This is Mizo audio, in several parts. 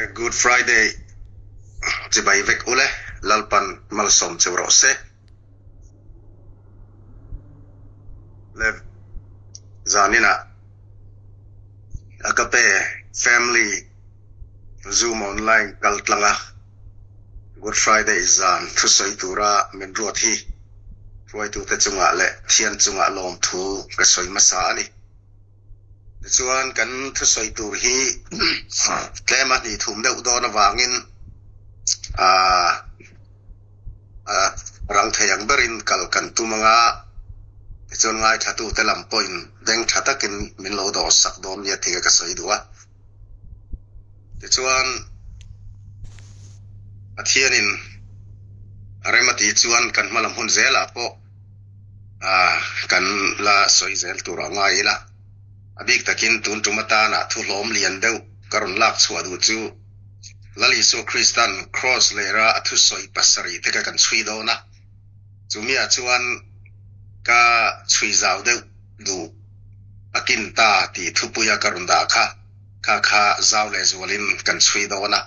Good Friday chibai vek ule Lalpan malsawm cheu rawh se. Le zaninah Agape Family Zoom online kal tlanga Good Friday zan thusawi tura min ruat hi hruaitute chungah leh thian chungah lawmthu ka sawi hmasa a ni. Tichuan kan thusawi tur hi tlem a hnih thum deuh dawn avangin aah rang thei ang berin kal kan tum anga tichuan ngaithlatute lam pawhin beng tha takin min lo dawhsak dawn nia tih ka sawi duh a. Tichuan Pathianin a rem a tih chuan kan hmalam hun zelah pawh kan la sawi zel tur a ngai ila. A bik takin tun tum atana thu hlawm lian deuh ka rawn lak chhuah duh chu Lal Isua Kristan Kraws lera a thusawi pasarih te kha kan chhui dawn a. Chumiah chuan ka chhui zau deuh duh a kin ta tih thupuia ka rawn dah kha kha kha zau leh zualin kan chhui dawn a.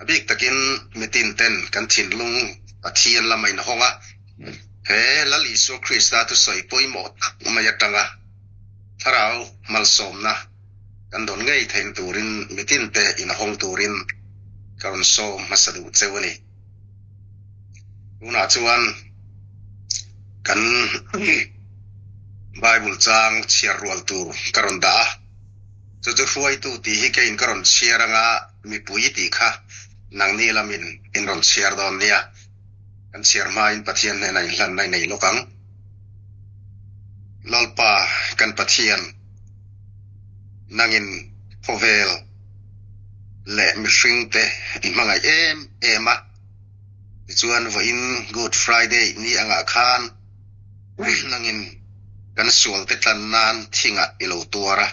A bik takin mitin ten kan thinlung Pathian lama inhawng a, he Lal Isua Krista thusawi pawimawh tak mai atanga thlarau malsawmna kan dawn ngei theihna turin mitin te inhawng turin ka rawn sawm hmasa duh cheu a ni. Tunah chuan kan Bible chang chhiar rual tur ka rawn dah a, chu chu hruaitu tih hi keiin ka rawn chhiar anga mipui tih kha nangni lamin in rawn chhiar dawn nia. Kan chhiar hmain Pathian hnenah inhlanna i nei lawk ang. Lalpa kan Pathian, nangin khawvel leh mihringte i hmangaih em em a. Tichuan vawiin Good Friday ni angah khan nangin kan sualte tlan nan thingah i lo tuar a,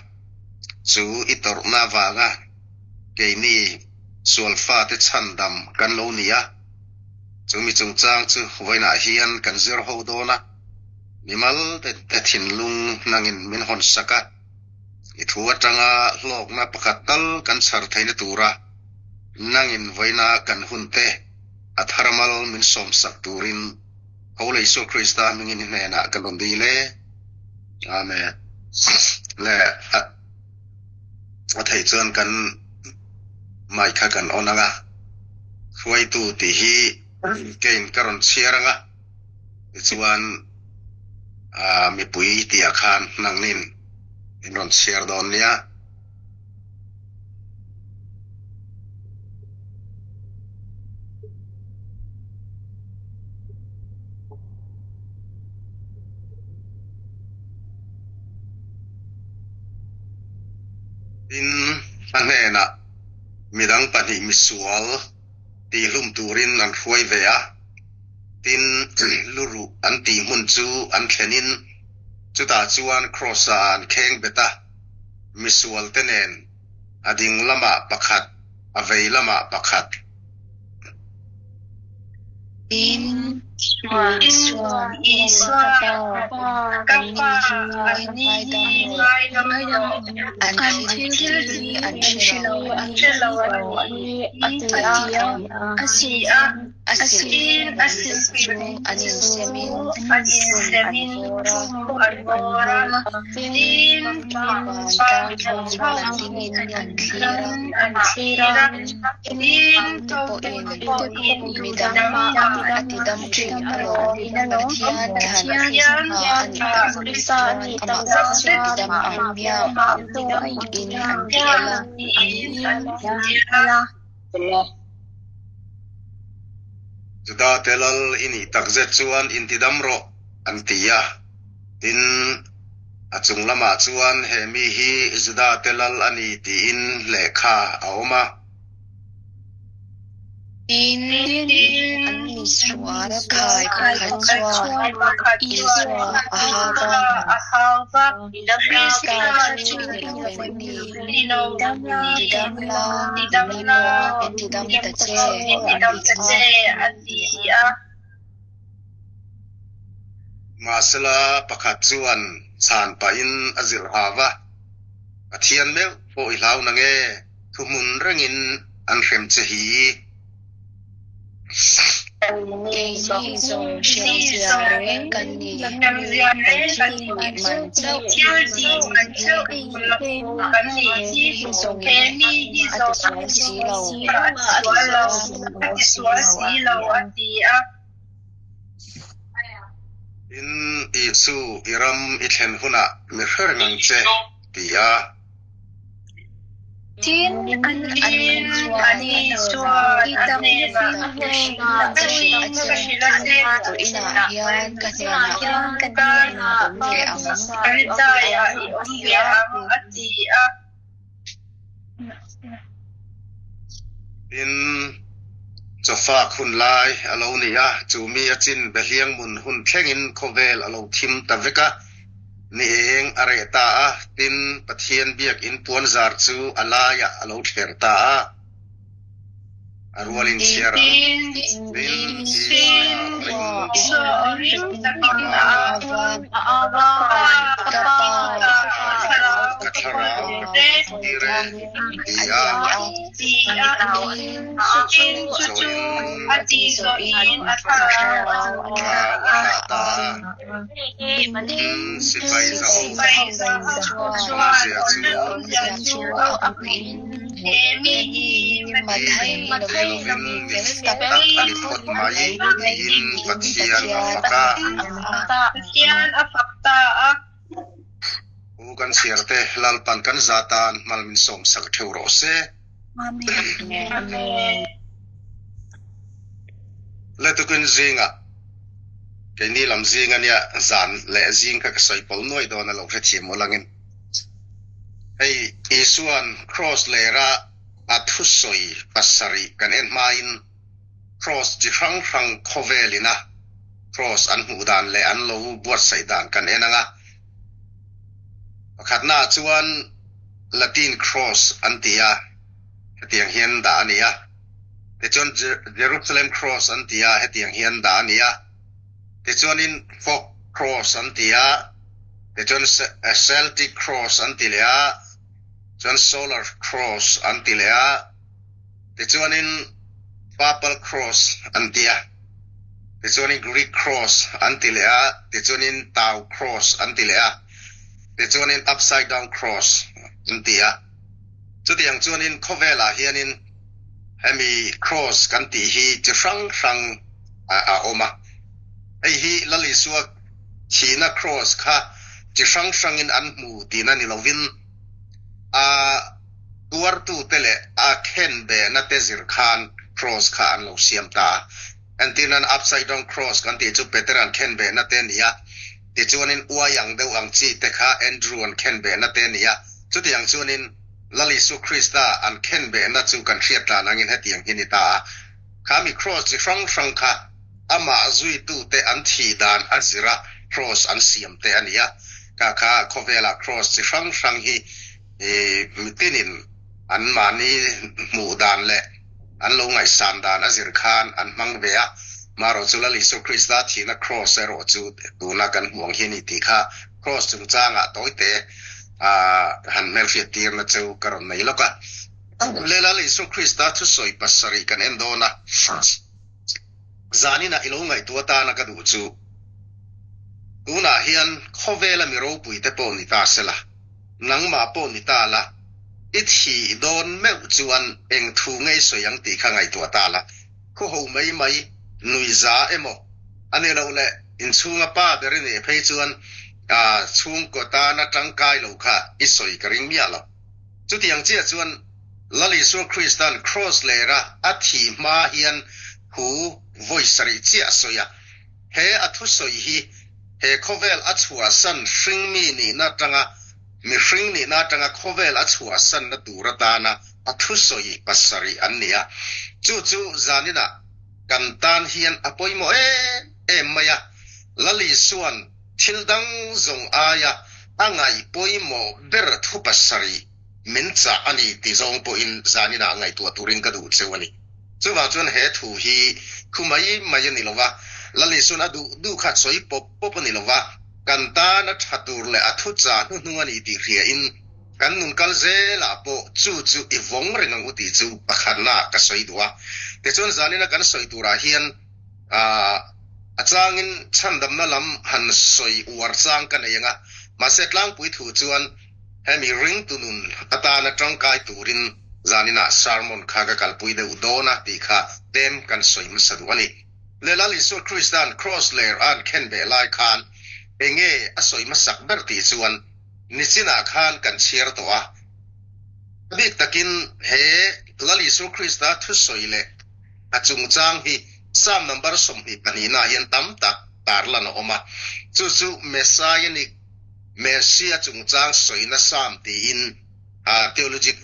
chu i tawrhna avanga keini sual fate chhandam kan lo ni a, chumi chungchang chu vawiinah hian kan zir ho dawn a, mimal te thinlung nangin min hawnsak a. I thu atanga hlawkna pakhat tal kan chhar theihna tura nangin vawiina kan hunte a tharamal min sawmsak turin Ho leh Isua Krista hmingin i hnenah ka rawn dil e. Amen. Le a theih chuan kan mic kha kan on anga hruaitu tih hi keiin ka rawn chhiar anga tichuan mipui tihah khan nangnin in rawn chhiar dawn nia. Tin, a hnenah midang pahnih misual tihlum turin an hruai ve a. Tin, luruh an tih hmun chu an thlenin chutah chuan Kraws-ah an kheng bet a. Misualte nen a ding lamah pakhat, a vei lamah pakhat. Tin, Isua, Ka Pa, anni hi ngaidam rawh, an thil tih hi an hre lo a ni, a ti a. A silh chu an insemin fum an vawr a, tin, vantlang chu an dingin an thlir a, te pawhin midang a tidam thin alawm. Pathian thlan Krista a nih tak chuan amah chu tidam ang hmiang tiin an ti el a. Juda te lal i nih tak zet chuan intidam rawh, an ti a. Tin, a chung lamah chuan he mi hi Juda te lal a ni tiin lehkha a awm a. Tin, an misual khai pakhat chuan Isua a hau va, Krista chu i ni lo em ni? Tidam la, ni pawh min tidam ta che, a ti a. Mahsela pakhat chuan chhan pahin a zirh hau va, Pathian meuh pawh i hlau nange? Thuhmun rengin. an hrem che hi? Keini zawng hremzia reng kan ni, kan thil tih man chauh he mi hi zawngin a tisual si lo, a tisual si lo a ti a. Tin, Isu, i ram i thlen hunah mi hre reng ang che, ti a. Tin, ani chuan a hnenah, Ka hrilh a che, tuinah hian ka hnenah i awm ve ang, a ti a. Tin, chawfak hun lai a lo ni a, chu mi a chin behliang mun hun thlengin khawvel a lo thim ta vek a. Ni eng a reh ta a, tin, Pathian biakinn puanzar chu a laiah a lo thler ta a. A rual in chhiar ang. Tin, Isua ring a va, Ka thlarau ka tir e, ti a. Zawin a thlarau a thlah ta a. Sipai zaho awmzia chu ni lovin mi fel tak a ni phawt mai tiin Pathian a fak a. U kan chhiarte Lalpan kan za tan hmal min sawmsak theuh rawh se. Letukin zingah keini lam zing a nia, zan leh zing kha ka sawi pawlh nuai dawn a lo hrethiam aw langin. Hei Isua'n Kraws lera a thusawi pasarih kan en hmain Kraws chi hrang hrang khawvelin a Kraws an hmuh dan leh an lo buatsaih dan kan en ang a. Pakhatnaah chuan Latin Cross an ti a, hetiang hian dah a ni a. Tichuan Jerusalem Cross an ti a, hetiang hian dah a ni a. Tichuanin Fog Cross an ti a, tichuan Celtic Cross an ti leh a, chuan Solar Cross an ti leh a, tichuanin Papal Cross an ti a, tichuanin Greek Cross an ti leh a, tichuanin Tau Cross an ti leh a. Tichuanin upside down cross an ti a, chutiang chuanin khawvelah hianin hemi cross kan tih hi chi hrang hrang a awm a. Hei hi Lal Isua thihna cross kha chi hrang hrangin an hmu tihna ni lovin a tuartute leh a khenbehna te zir khan cross kha an lo siam ta a. Entirnan upside down cross kan tih chu Petera'n khenbehna te a ni a. Tichuanin uai ang deuh ang chi te kha Andrew an khenbehna te a ni a, chutiang chuanin Lal Isu Krista an khenbehna chu kan hriat tlan angin hetiang hi ni ta a. Kha mi kraws chi hrang hrang kha amah zuitute an thih dan a zir a kraws an siam te a ni a. Kha kha khawvelah kraws chi hrang hrang hi mitinin an mahni hmuh dan leh An lo ngaihsan dan a zir khan an hmang ve a, marawh chu Lal Isua Krista thihna Kraws erawh chu tuna kan hmuh ang hi a ni tih kha Kraws chungchangah tawite han hmelhriat tirna chu ka rawn nei lawk a. Le Lal Isua Krista thusawi pasarih kan en dawn a, zaninah i lo ngaihtuah atana ka duh chu tunah hian khawvela mi ropuite pawh ni ta sela, Nangmah pawh ni ta la, i thih dawn meuh chuan eng thu ngei sawi ang tih kha ngaihtuah ta la, khuho mai mai, nuiza emaw a ni loh leh inchhunga pa ber i nih phei chuan chhungkaw tana tangkai lo kha i sawi ka ring miah lo. Chutiang chiah chuan Lal Isua Krista'n Kraws lera a thih hma hian thu vawi sarih chiah a sawi a, He a thusawi hi he khawvel a chhuahsan hringmi nihna atanga mihring nihna atanga khawvel a chhuahsanna tur atana a thusawi pasarih an ni a. Chu chu zaninah kan tan hian a pawimawh em em mai a. Lal Isua'n thil dang zawng aia a ngaih pawimawh ber thu pasarih min chah a ni ti zawng pawhin zaninah ngaihtuah turin ka duh cheu a ni. Chuvang chuan he thu hi thu mai mai a ni lo va, Lal Isua'n a duh duh kha sawi pawp pawp a ni lo va, kan tan a tha tur leh a thu chah hnuhnung a ni tih hriain Kan nun kal zelah pawh chu chu i vawng reng ang u tih chu pakhatna ka sawi duh a. Tichuan zanina kan sawi turah hian a changin chhandamna lam han sawi uar chang ka nei ang a, mahse tlangpui thu chuan hemi ringtu nun atana tangkai turin zaninah sermon kha ka kalpui deuh dawn a tih kha tlem kan sawi hmasa duh a ni. Le Lal Isua Krista'n Kraws ler a an khenbeh lai khan enge a sawi hmasak ber tih chuan nichinah khan kan chhiar tawh a. A bik takin he Lal Isua Krista thusawi leh a chungchang hi Psalm number 22 nah hian tam tak tarlan a awm a, chu chu Messianic Messia chungchang sawina Psalm tiin theologic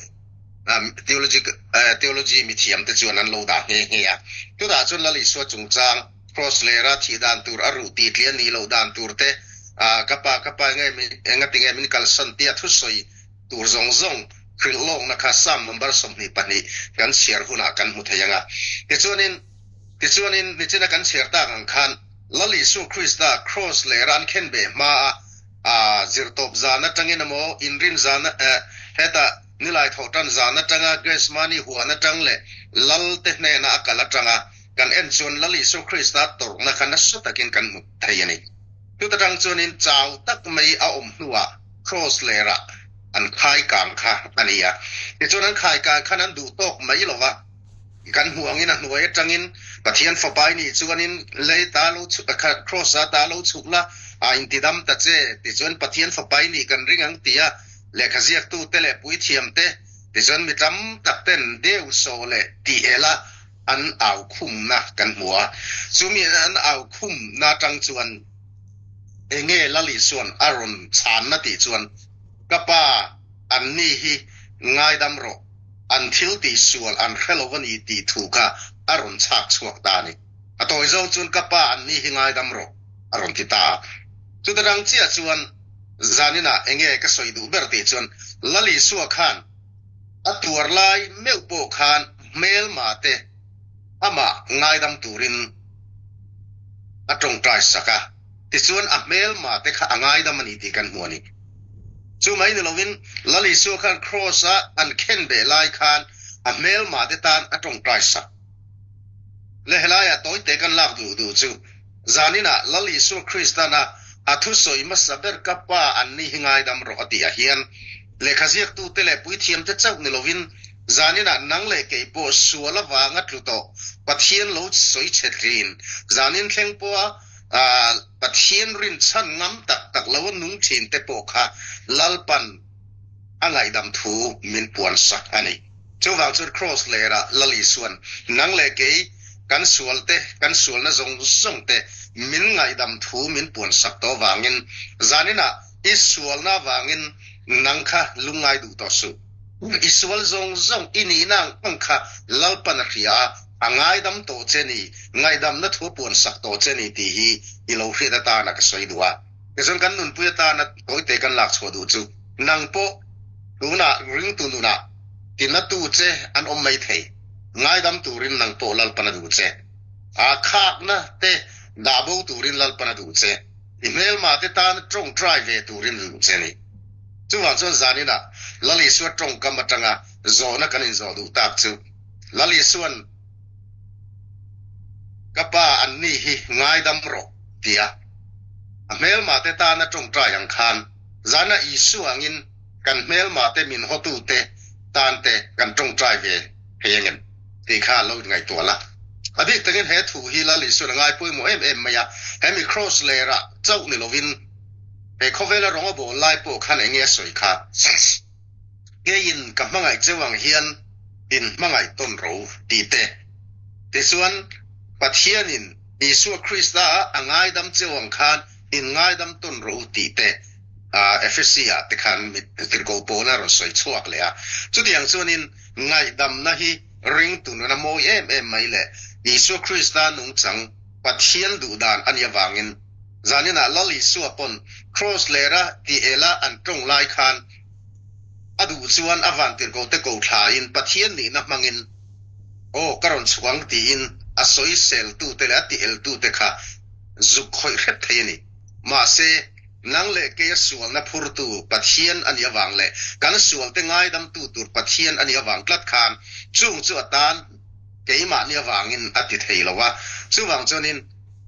theologic theology mithiam te chuan an lo dah nghe nghe a. Chutah chuan Lal Isua chungchang Cross lera thih dan tur a ruh tih tliah nih loh dan tur te, ka pa ka pa enge engatinge min kalsan tia thusawi tur zawng zawng hrilh lawkna kha Psalm number 22 kan chhiar hunah kan hmu thei ang a. Tichuanin tichuanin nichina kan chhiar tak ang khan Lal Isua Krista Cross lera an khenbeh hmaa a zirtawp zan atangin emaw inrin zan hetah nilai thawhtan zan atanga Gethsemane huan atang leh Lal te hnena a kal atanga kan en chuan Lal Isua Krista tawrhna kha nasa takin kan hmu thei a ni. Chuta tang chuanin chau tak mai a awm hnuah Cross lerah an khai kang kha a ni a. Tichuan an khai kang khan an duh tawk mai lo va, kan hmuh angin a hnuai atangin Pathian Fapa i nih chuanin lei ta lo chhuk Cross a ta lo chhuk la, a intidam ta che, tichuan Pathian Fapa i nih kan ring ang tia lehkha ziaktute leh puithiamte tichuan mi tam tak ten deu sawh leh tih el a an au khumna kan hmu a. Chumi an au khumna atang chuan enge Lal Isua'n a rawn chhanna tih chuan, Ka pa, anni hi ngaidam rawh, an thil tih sual an hre lo a ni tih thu kha a rawn chhak chhuak ta a ni. A tawi zawng chuan, Ka pa, anni hi ngaidam rawh, a rawn ti ta a. Chuta dang chiah chuan zaninah enge ka sawi duh ber tih chuan Lal Isua khan a tuar lai meuh pawh khan hmelma te amah ngaidam turin a tawngtai sak a, tichuan a hmelma te kha a ngaidam a ni tih kan hmu a ni. Chu mai ni lovin Lal Isua khan Kraws a an khen beh lai khan a hmelma te tan a tawngtai sak. Le helaiah tawite kan lak duh duh chu Zaninah Lal Isua Kristan a a thusawi hmasa ber ka Pa anni hi ngaidam rawh a tih ah hian lehkha ziaktute leh puithiamte chauh ni lovin zaninah nang leh kei pawh sual avanga tlu tawh Pathian lo sawi chhe thin zanin thleng pawha Pathian rinchhan ngam tak tak lo a nung thin te pawh kha Lalpan a ngaihdam thu min puan sak a ni. Chuvang chuan Kraws lerah Lal Isua'n nang leh kei kan sual te, kan sualna zawng zawng te min ngaihdam thu min puan sak tawh avangin zaninah i sualna avangin nang kha lungngai duh tawh suh. I sual zawng zawng i nihna ang ang kha Lalpan a hria a, a ngaidam tawh che ni, ngaihdamna thu a puan sak tawh che ni tih hi i lo hriat atana ka sawi duh a. Tichuan kan nunpui atana tawite kan lak chhuah duh chu nang pawh tunah ringtu nunah tinatu che an awm mai thei. Ngaidam turin nang pawh Lalpan a duh che. A khakna te dah bo turin Lalpan a duh che. I hmelma te tan tawngtai ve turin a duh che ni. Chuvang chuan zaninah Lal Isua tawngkam atanga zawhna kan inzawh duh tak chu Lal Isua'n Ka pa anni hi ngaidam rawh tia a hmelma te tana tawngtai ang khan zana Isua angin kan hmelma te min hawtu te tan te kan tawngtai ve thei angem tih kha lo inngaihtuah la. A bik takin he thu hi Lal Isuan a ngai pawimawh em em mai a, he mi Kraws lerah chauh ni lovin he khawvela rawng a bawl lai pawh khan enge a sawi kha? Keiin ka hmangaih cheu ang hian in hmangaih tawn ro tih te. Tichuan, Pathianin Isua Krista a a ngaidam cheu ang khan in ngaidam tawn ro tih te Efesi ah te khan tirhkoh Paula rawn sawi chhuak leh a. Chutiang chuanin ngaihdamna hi ringtu nuna mawi em em mai leh Isua Krista nungchang Pathian duhdan a nih avangin zaninah Lal Isua pawn Kraws lera tih ela an tawng lai khan a duh chuan a van tirhkoh te ko thlain Pathian nihna hmangin Aw ka rawn chhuk ang tiin a sawi seltute leh a ti eltute kha zuk khawih hrep thei a ni. Mahse. Nang leh keia sualna phurtu Pathian a nih avang leh kan sualte ngaidamtu tur Pathian a nih avang tlat khan chung chu a tan keimahni avangin a ti thei lo a, chuvang chuanin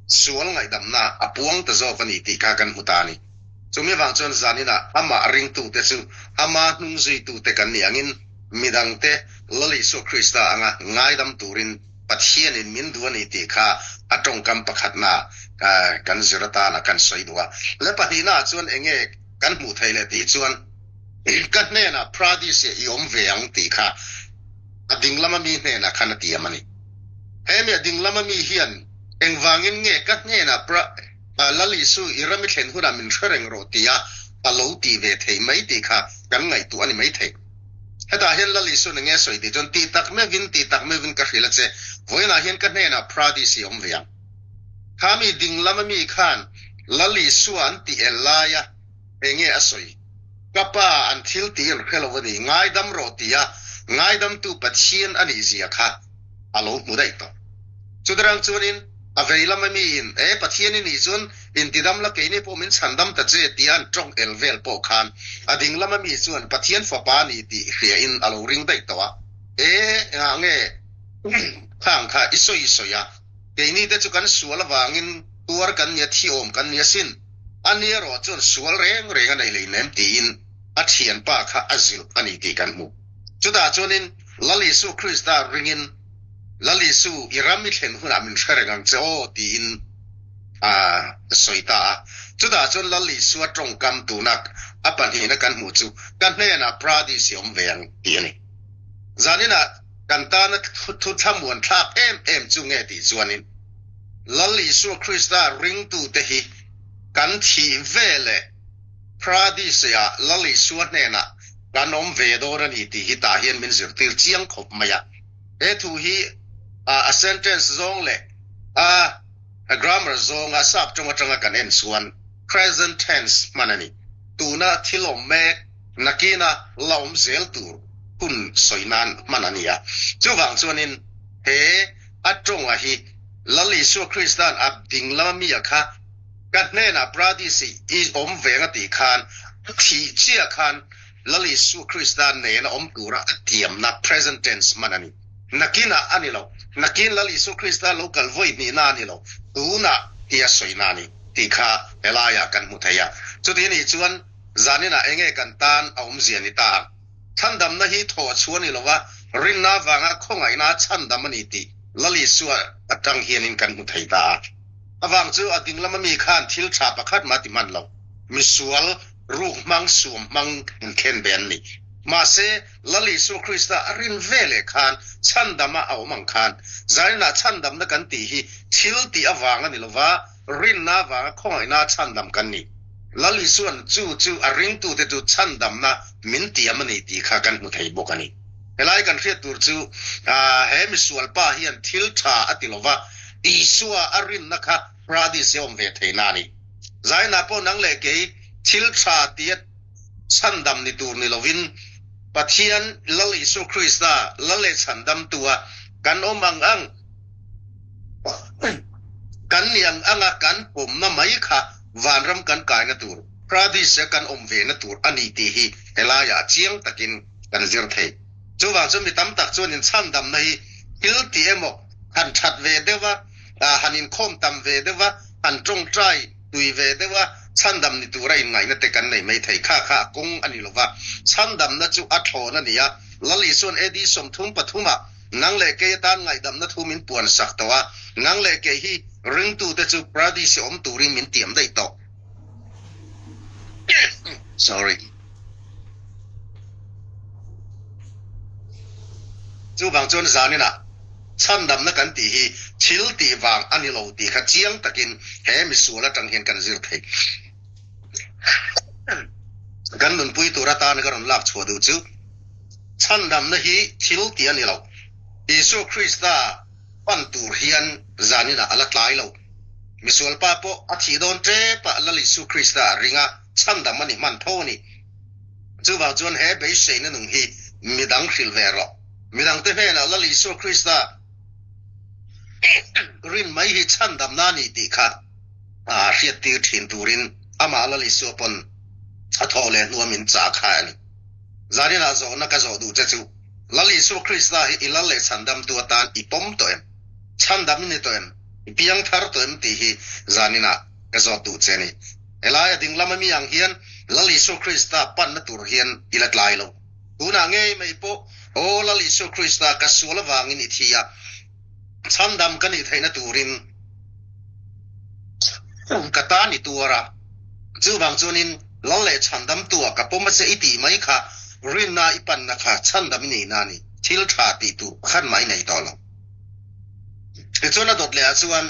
sual ngaihdamna a puang ta zawk a ni tih kha kan hmu ta a ni. Chumi avang chuan zaninah amah ringtute chu ama hnungzuitute kan nih angin midangte Lal Isua Krista anga ngaidam turin Pathianin min duh a ni tih kha a tawngkam pakhatna kan zir atana kan sawi duh a. Le pahnihnaah chuan enge kan hmuh theih leh tih chuan ka hnenah Pradis-ah i awm ve ang tih kha a dinglama mi hnenah khan a tiam a ni. He mi a dinglama mi hian engvangin nge ka hnenah Lal Isu i ram i thlen hunah min hre reng rawh tia a lo tih ve theih mai tih kha kan ngaihtuah a ni maithei. Hetah hian Lal Isuan enge a sawi tih chuan, Ti tak meuhin, ti tak meuhin ka hrilh a che, vawiinah hian ka hnenah Pradis hi a awm ve ang. Kha mi ding lama mi khan Lal Isua an tih el laia enge a sawi? Ka pa, an thil tih an hre lo a ni, ngaidam rawh tia ngaidamtu Pathian a nih zia kha a lo hmu daih tawh. Chutirang chuanin a vei lama miin, E Pathian i nih chuan intidam la keini pawh min chhandam ta che tia an tawng el vel pawh khan a ding lama mi chuan Pathian fapa a ni tih hriain a lo ring daih tawh a. E engah nge khang kha i sawi i sawi a, keini te chu kan sual avangin tuar kan nia thi awm kan ni asin, a ni erawh chuan sual reng reng a nei hleinem tiin a thianpa kha a zilh a ni tih kan hmu. Chutah chuanin Lal Isu Krista ringin Lal Isu, i ram i thlen hunah min hre reng ang che aw, tiin a sawi ta a. Chutah chuan Lal Isua tawngkam tuna a pahnihna kan hmuh chu, Ka hnenah Pradis i awm ve ang, tih a ni. Zaninah kan tana thu thlamuan thlak em em chu nge tih chuanin, Lal Isua Krista ringtute hi kan thih ve leh Pradis-ah Lal Isua hnenah kan awm ve dawn a ni tih hi tah hian min zirtir chiang khawp mai a. He thu hi a sentence zawng leh a grammar zawnga sap tawng atanga kan en chuan present tense hman a ni. Tuna thil awm mek nakina la awm zel tur hun sawi nan hman a ni a. Chuvang chuanin he a tawnga hi Lal Isua Krista'n a ding lama mi a kha ka hnenah Pradis i awm veng a tih khan a thih chiah khan Lal Isu Krista nena awm tura a tiamna, present tense, hman a ni. Nakinah a ni lo. Nakin Lal Isu Krista lo kal vawi hnihna a ni lo. Tunah tia sawina a ni tih kha helaiah kan hmu thei a. Chuti a nih chuan zaninah enge kan tan a awmzia ni ta ang? Chhandamna hi thawh chhuah a ni lo a, rinna avanga khawngaihna a chhandam a ni tih Lal Isua atang hianin kan hmu thei ta a. Avang chu a ding lama mi khan thil tha pakhat mah ti hman lo. Misual ruk hmang suam hmang inkhen ve an ni. Mahse, Lal Isua Krista a rin ve leh khan chhandama a awm ang khan, zaninah chhandamna kan tih hi thil tih avang a ni lova, rinna avanga khawngaihna chhandam kan ni. Lal Isua'n chu chu a ringtute chu chhandamna min tiam a ni tih kha kan hmu thei bawk a ni. Helai kan hriat tur chu he misualpa hian thil tha a ti lova, Isua a rinna kha Paradise a awm ve theihna a ni. Zainah pawh nang leh kei thil tha tia chhandam ni tur ni lovin Pathian Lal Isua Krista Lal leh Chhandamtua kan awm ang ang kan ni ang anga kan pawmna mai kha vanram kan kaina tur, Paradise-a kan awm vena tur a ni tih hi helaiah chiang takin kan zir thei. Chuvang chu mi tam tak chuan inchhandamna hi thil tih emaw han that ve deuh a, han inkhawm tam ve deuh a, han tawngtai tui ve deuh a, chhandam ni tura inngaihna te kan nei mai thei. Kha kha a kawng a ni lo va, chhandamna chu a thlawn a ni a. Lal Isua'n AD 33 ah nang leh kei atan ngaihdamna thu min puan sak tawh a, nang leh kei hi ringtute chu Paradise awm turin min tiam daih tawh. Sorry. Chuvang chuan zaninah chhandamna kan tih hi thil tih vang a ni lo tih kha chiang takin he misual atang hian kan zir thei. Kan nunpui tur atana ka rawn lak chhuah duh chu chhandamna hi thil tih a ni lo. Isua Krista pan tur hian zaninah a la tlai lo. Misual pa pawh a thih dawn tep a Lal Isu Krista a ring a, chhandam a ni hman tho a ni. Chuvang chuan he beiseina nung hi midang hrilh ve rawh. Midangte hnenah Lal Isua Krista rin mai hi chhandamna a ni tih kha hriattir thin turin. Amah Lal Isua pawn a thawh leh hnua min chah kha a ni. Zaninah zawhna ka zawh duh che chu, Lal Isua Krista hi i lal leh chhandamtu atan i pawm tawh em? Chhandam i ni tawh em? I piang thar tawh em tih hi zaninah ka zawt duh che a ni. Helaia dinglam ami ang hian Lal Isua Krista panna tur hian i la tlai lo. Tunah ngei mai pawh, Aw Lal Isua Krista, ka sual avangin i thi a, chhandam ka nih theihna turin ka tan i tuar a, chuvang chuanin Lal leh chhandamtua ka pawm a che i tih mai kha rinna i panna kha chhandam i nihna a ni, thil tha tih tur pakhat mah i nei tawh lo. Tichuan a dawt lehah chuan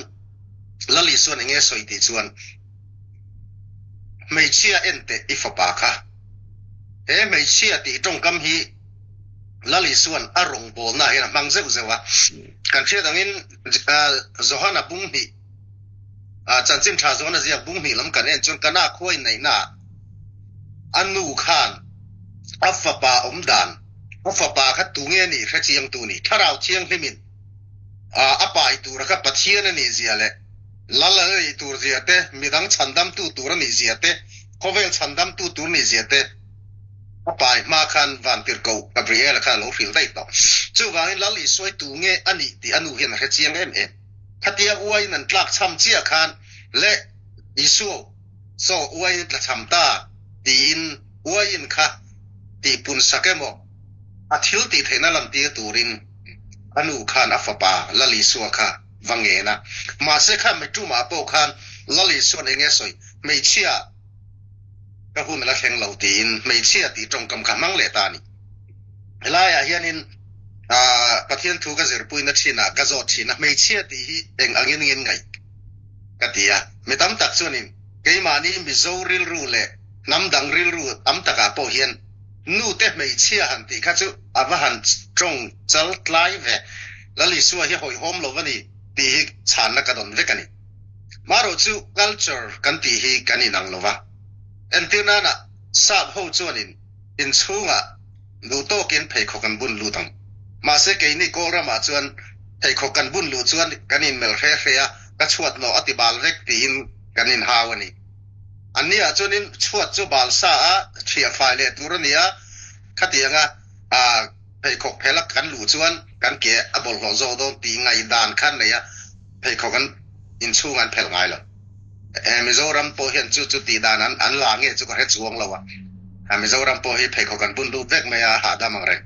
Lal Isuan eng nge sawi tih chuan, Hmeichhia en teh i fapa kha. He hmeichhia tih tawngkam hi Lal Isuan a rawngbawlna ah hian a hmang zeuh zeuh a. Kan hriat angin Johana bung hnih, chanchin tha Johana ziak bung hnih lam kan en chuan Kana khua inneihna ah a nu khan a fapa awm dan, a fapa kha tunge nih hre chiangtu ni, Thlarau Thianghlimin a pai tura kha Pathian a nih zia leh Lal a nih tur zia te, midang chhandamtu tur a nih zia te, khawvel chhandamtu tur nih zia te a pai hma khan Vantirhkoh Gabriel-a khan a lo hrilh daih tawh. Chuvangin Lal Isuai tu nge a nih tih a nu hian a hre chiang em em. Khatia uaiin an tlak chham chiah khan le Isua saw uaiin tla chham ta tiin uaiin kha tihpun sak emaw a thil tih theihna lantir turin a nu khan a fapa Lal Isua kha va ngen a. Mahse kha Mitumah pawh khan Lal Isuan eng nge sawi hmeichhia ka hun a la thleng lo tiin hmeichhia tih tawngkam kha hmang leh ta a ni. Helaiah hianin Pathian thu ka zirpuina thinah ka zawt thin a, hmeichhia tih hi eng angin ngin ngaih ka ti a. Mi tam tak chuanin keimahni Mizo rilru leh hnam dang rilru tam takah pawh hian nute hmeichhia han tih kha chu a va han tawng chal tlai ve, Lal Isua hi hawihhawm lo va ni tih hi chhanna ka dawn vek a ni. Marawh chu culture kan tih hi kan inang lo va. Entir nana sap ho chuanin inchhungah duh tawkin pheikhawk an bun lut ang. Mahse keini Kawl ramah chuan pheikhawk kan bun luh chuan kan inmelh hre hre a, ka chhuat nawh a ti bal vek tiin kan inhau a ni. Anniah chuanin chhuat chu bal sa a thiah fai leh tur a ni a, khatianga pheikhawk phela kan luh chuan kan ke a bawlhhlawh zawk dawn tih ngaihdan kha an nei a, pheikhawk an inchhung an phelh ngai lo. He Mizoram pawh hian chu chu tih dan an an la nge chu ka hre chuang lo a, Mizoram pawh hi pheikhawk an bun lut vek mai a, hahdam ang reng.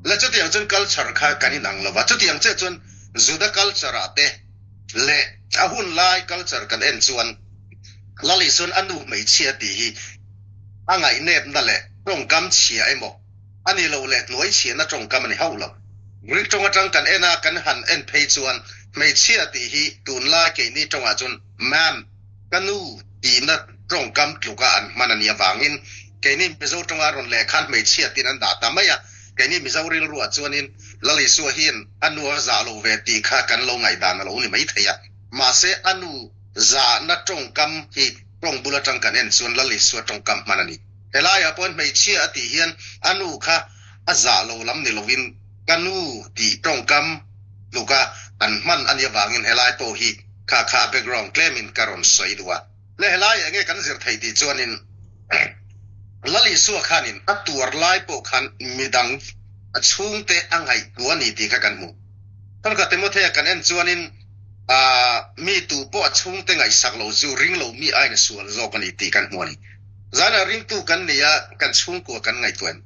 Le chutiang chuan culture kha kan inang lo va, chutiang chiah chuan Juda culture ah te leh a hun lai culture kan en chuan Lal Isuan a nu hmeichhia tih hi a ngaihnepna leh tawngkam chhia emaw a ni lo leh hnuai chhiahna tawngkam a ni hauh lo. Greek tawng atang kan en a, kan han en phei chuan hmeichhia tih hi tunlai keini tawngah chuan ma'am, ka nu tihna tawngkam tluka an hman a nih avangin keini Mizo tawnga rawn leh khan hmeichhia tiin an dah ta mai a, keini Mizo rilruah chuanin Lal Isua hian a nu a zah lo ve tih kha kan lo ngaihdan a lo ni maithei a, mahse a nu zahna tawngkam hi tawng bul atang kan en chuan Lal Isua tawngkam hman a ni. Helaiah pawhin hmeichhia a tih hian a nu kha a zah lo lam ni lovin ka nu tih tawngkam tluka an hman a nih avangin helai pawh hi kha kha a background tlemin ka rawn sawi duh a. Le helai enge kan zir thei tih chuanin Lal Isua khanin a tuar lai pawh khan midang a chhungte a ngaihtuah a ni tih kha kan hmu. Thawlka Timothea kan en chuanin mi tu pawh a chhungte ngaihsak lo chu ring lo mi aiin a sual zawk a ni tih kan hmu a ni. Zanah ringtu kan ni a, kan chhungkua kan ngaihtuah em?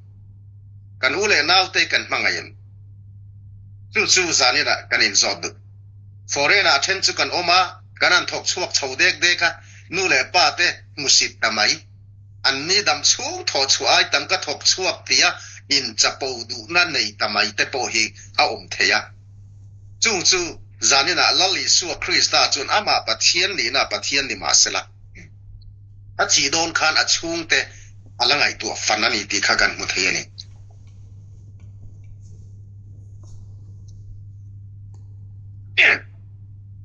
Kan u leh naute kan hmangaih em? Chu chu zaninah kan inzawt duh. Foreign-ah then chu kan awm a, kan han thawk chhuak chho dek dek a, nu leh pa te hmusit ta mai. An ni dam chhung thawh chhuah ai tam ka thawk chhuak tia inchapo duhna nei ta mai te pawh hi a awm thei a. Chung chu zaninah Lal Isua Krista chuan amah Pathian nihna Pathian ni mahsela, A thih dawn khan a chhungte a la ngaihtuah fan a ni tih kha kan hmu thei a ni.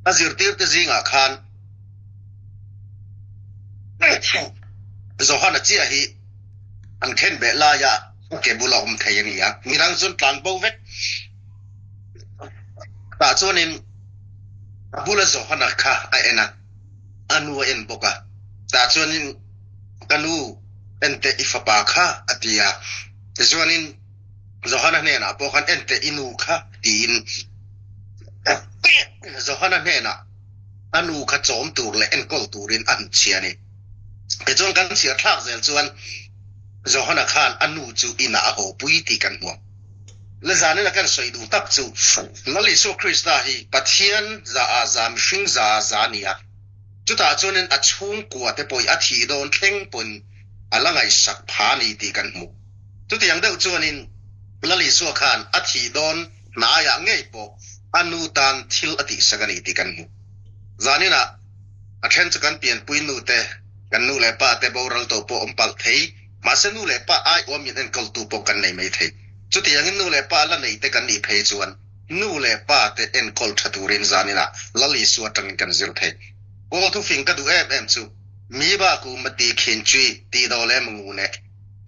A zirtirte zingah khan Johana chiah hi an khen beh laia a ke bula awm thei a ni a, midang chuan tlan bo vek. Tah chuanin a bula Johana kha a en a. A nu a en bawk a, tah chuanin. Ka nu, enteh i fapa kha, a ti a. Tichuanin Johana hnenah pawh khan, Enteh i nu kha, tiin Johana hnenah a nu kha chawm tur leh enkawl turin a hnutchhia a ni. Tichuan kan chhiar thlak zel chuan Johana khan a nu chu inah a hawpui tih kan hmu ang. Le zanina kan sawi duh tak chu Lal Isua Krista hi Pathian za ah za mihring za ah za a ni a, chutah chuanin a chhungkua te pawh hi a thih dawn thleng pawhin a la ngaihsak pha a ni tih kan hmu. Chutiang deuh chuanin Lal Isua khan a thih dawn hnaiah ngei pawh a nu tan thil a tihsak a ni tih kan hmu. Zaninah a then chu kan pianpui nu te, kan nu leh pa te boral tawh pawh awm palh thei. Mahse nu leh pa aiawm in enkawltu pawh kan nei mai thei. Chutiangin nu leh pa la nei te kan nih phei chuan nu leh pa te enkawl tha turin zaninah Lal Isua atangin kan zir thei. Kawl thufing ka duh em em chu Mi ba ku ma ti khin chui ti do le ma ngu ne.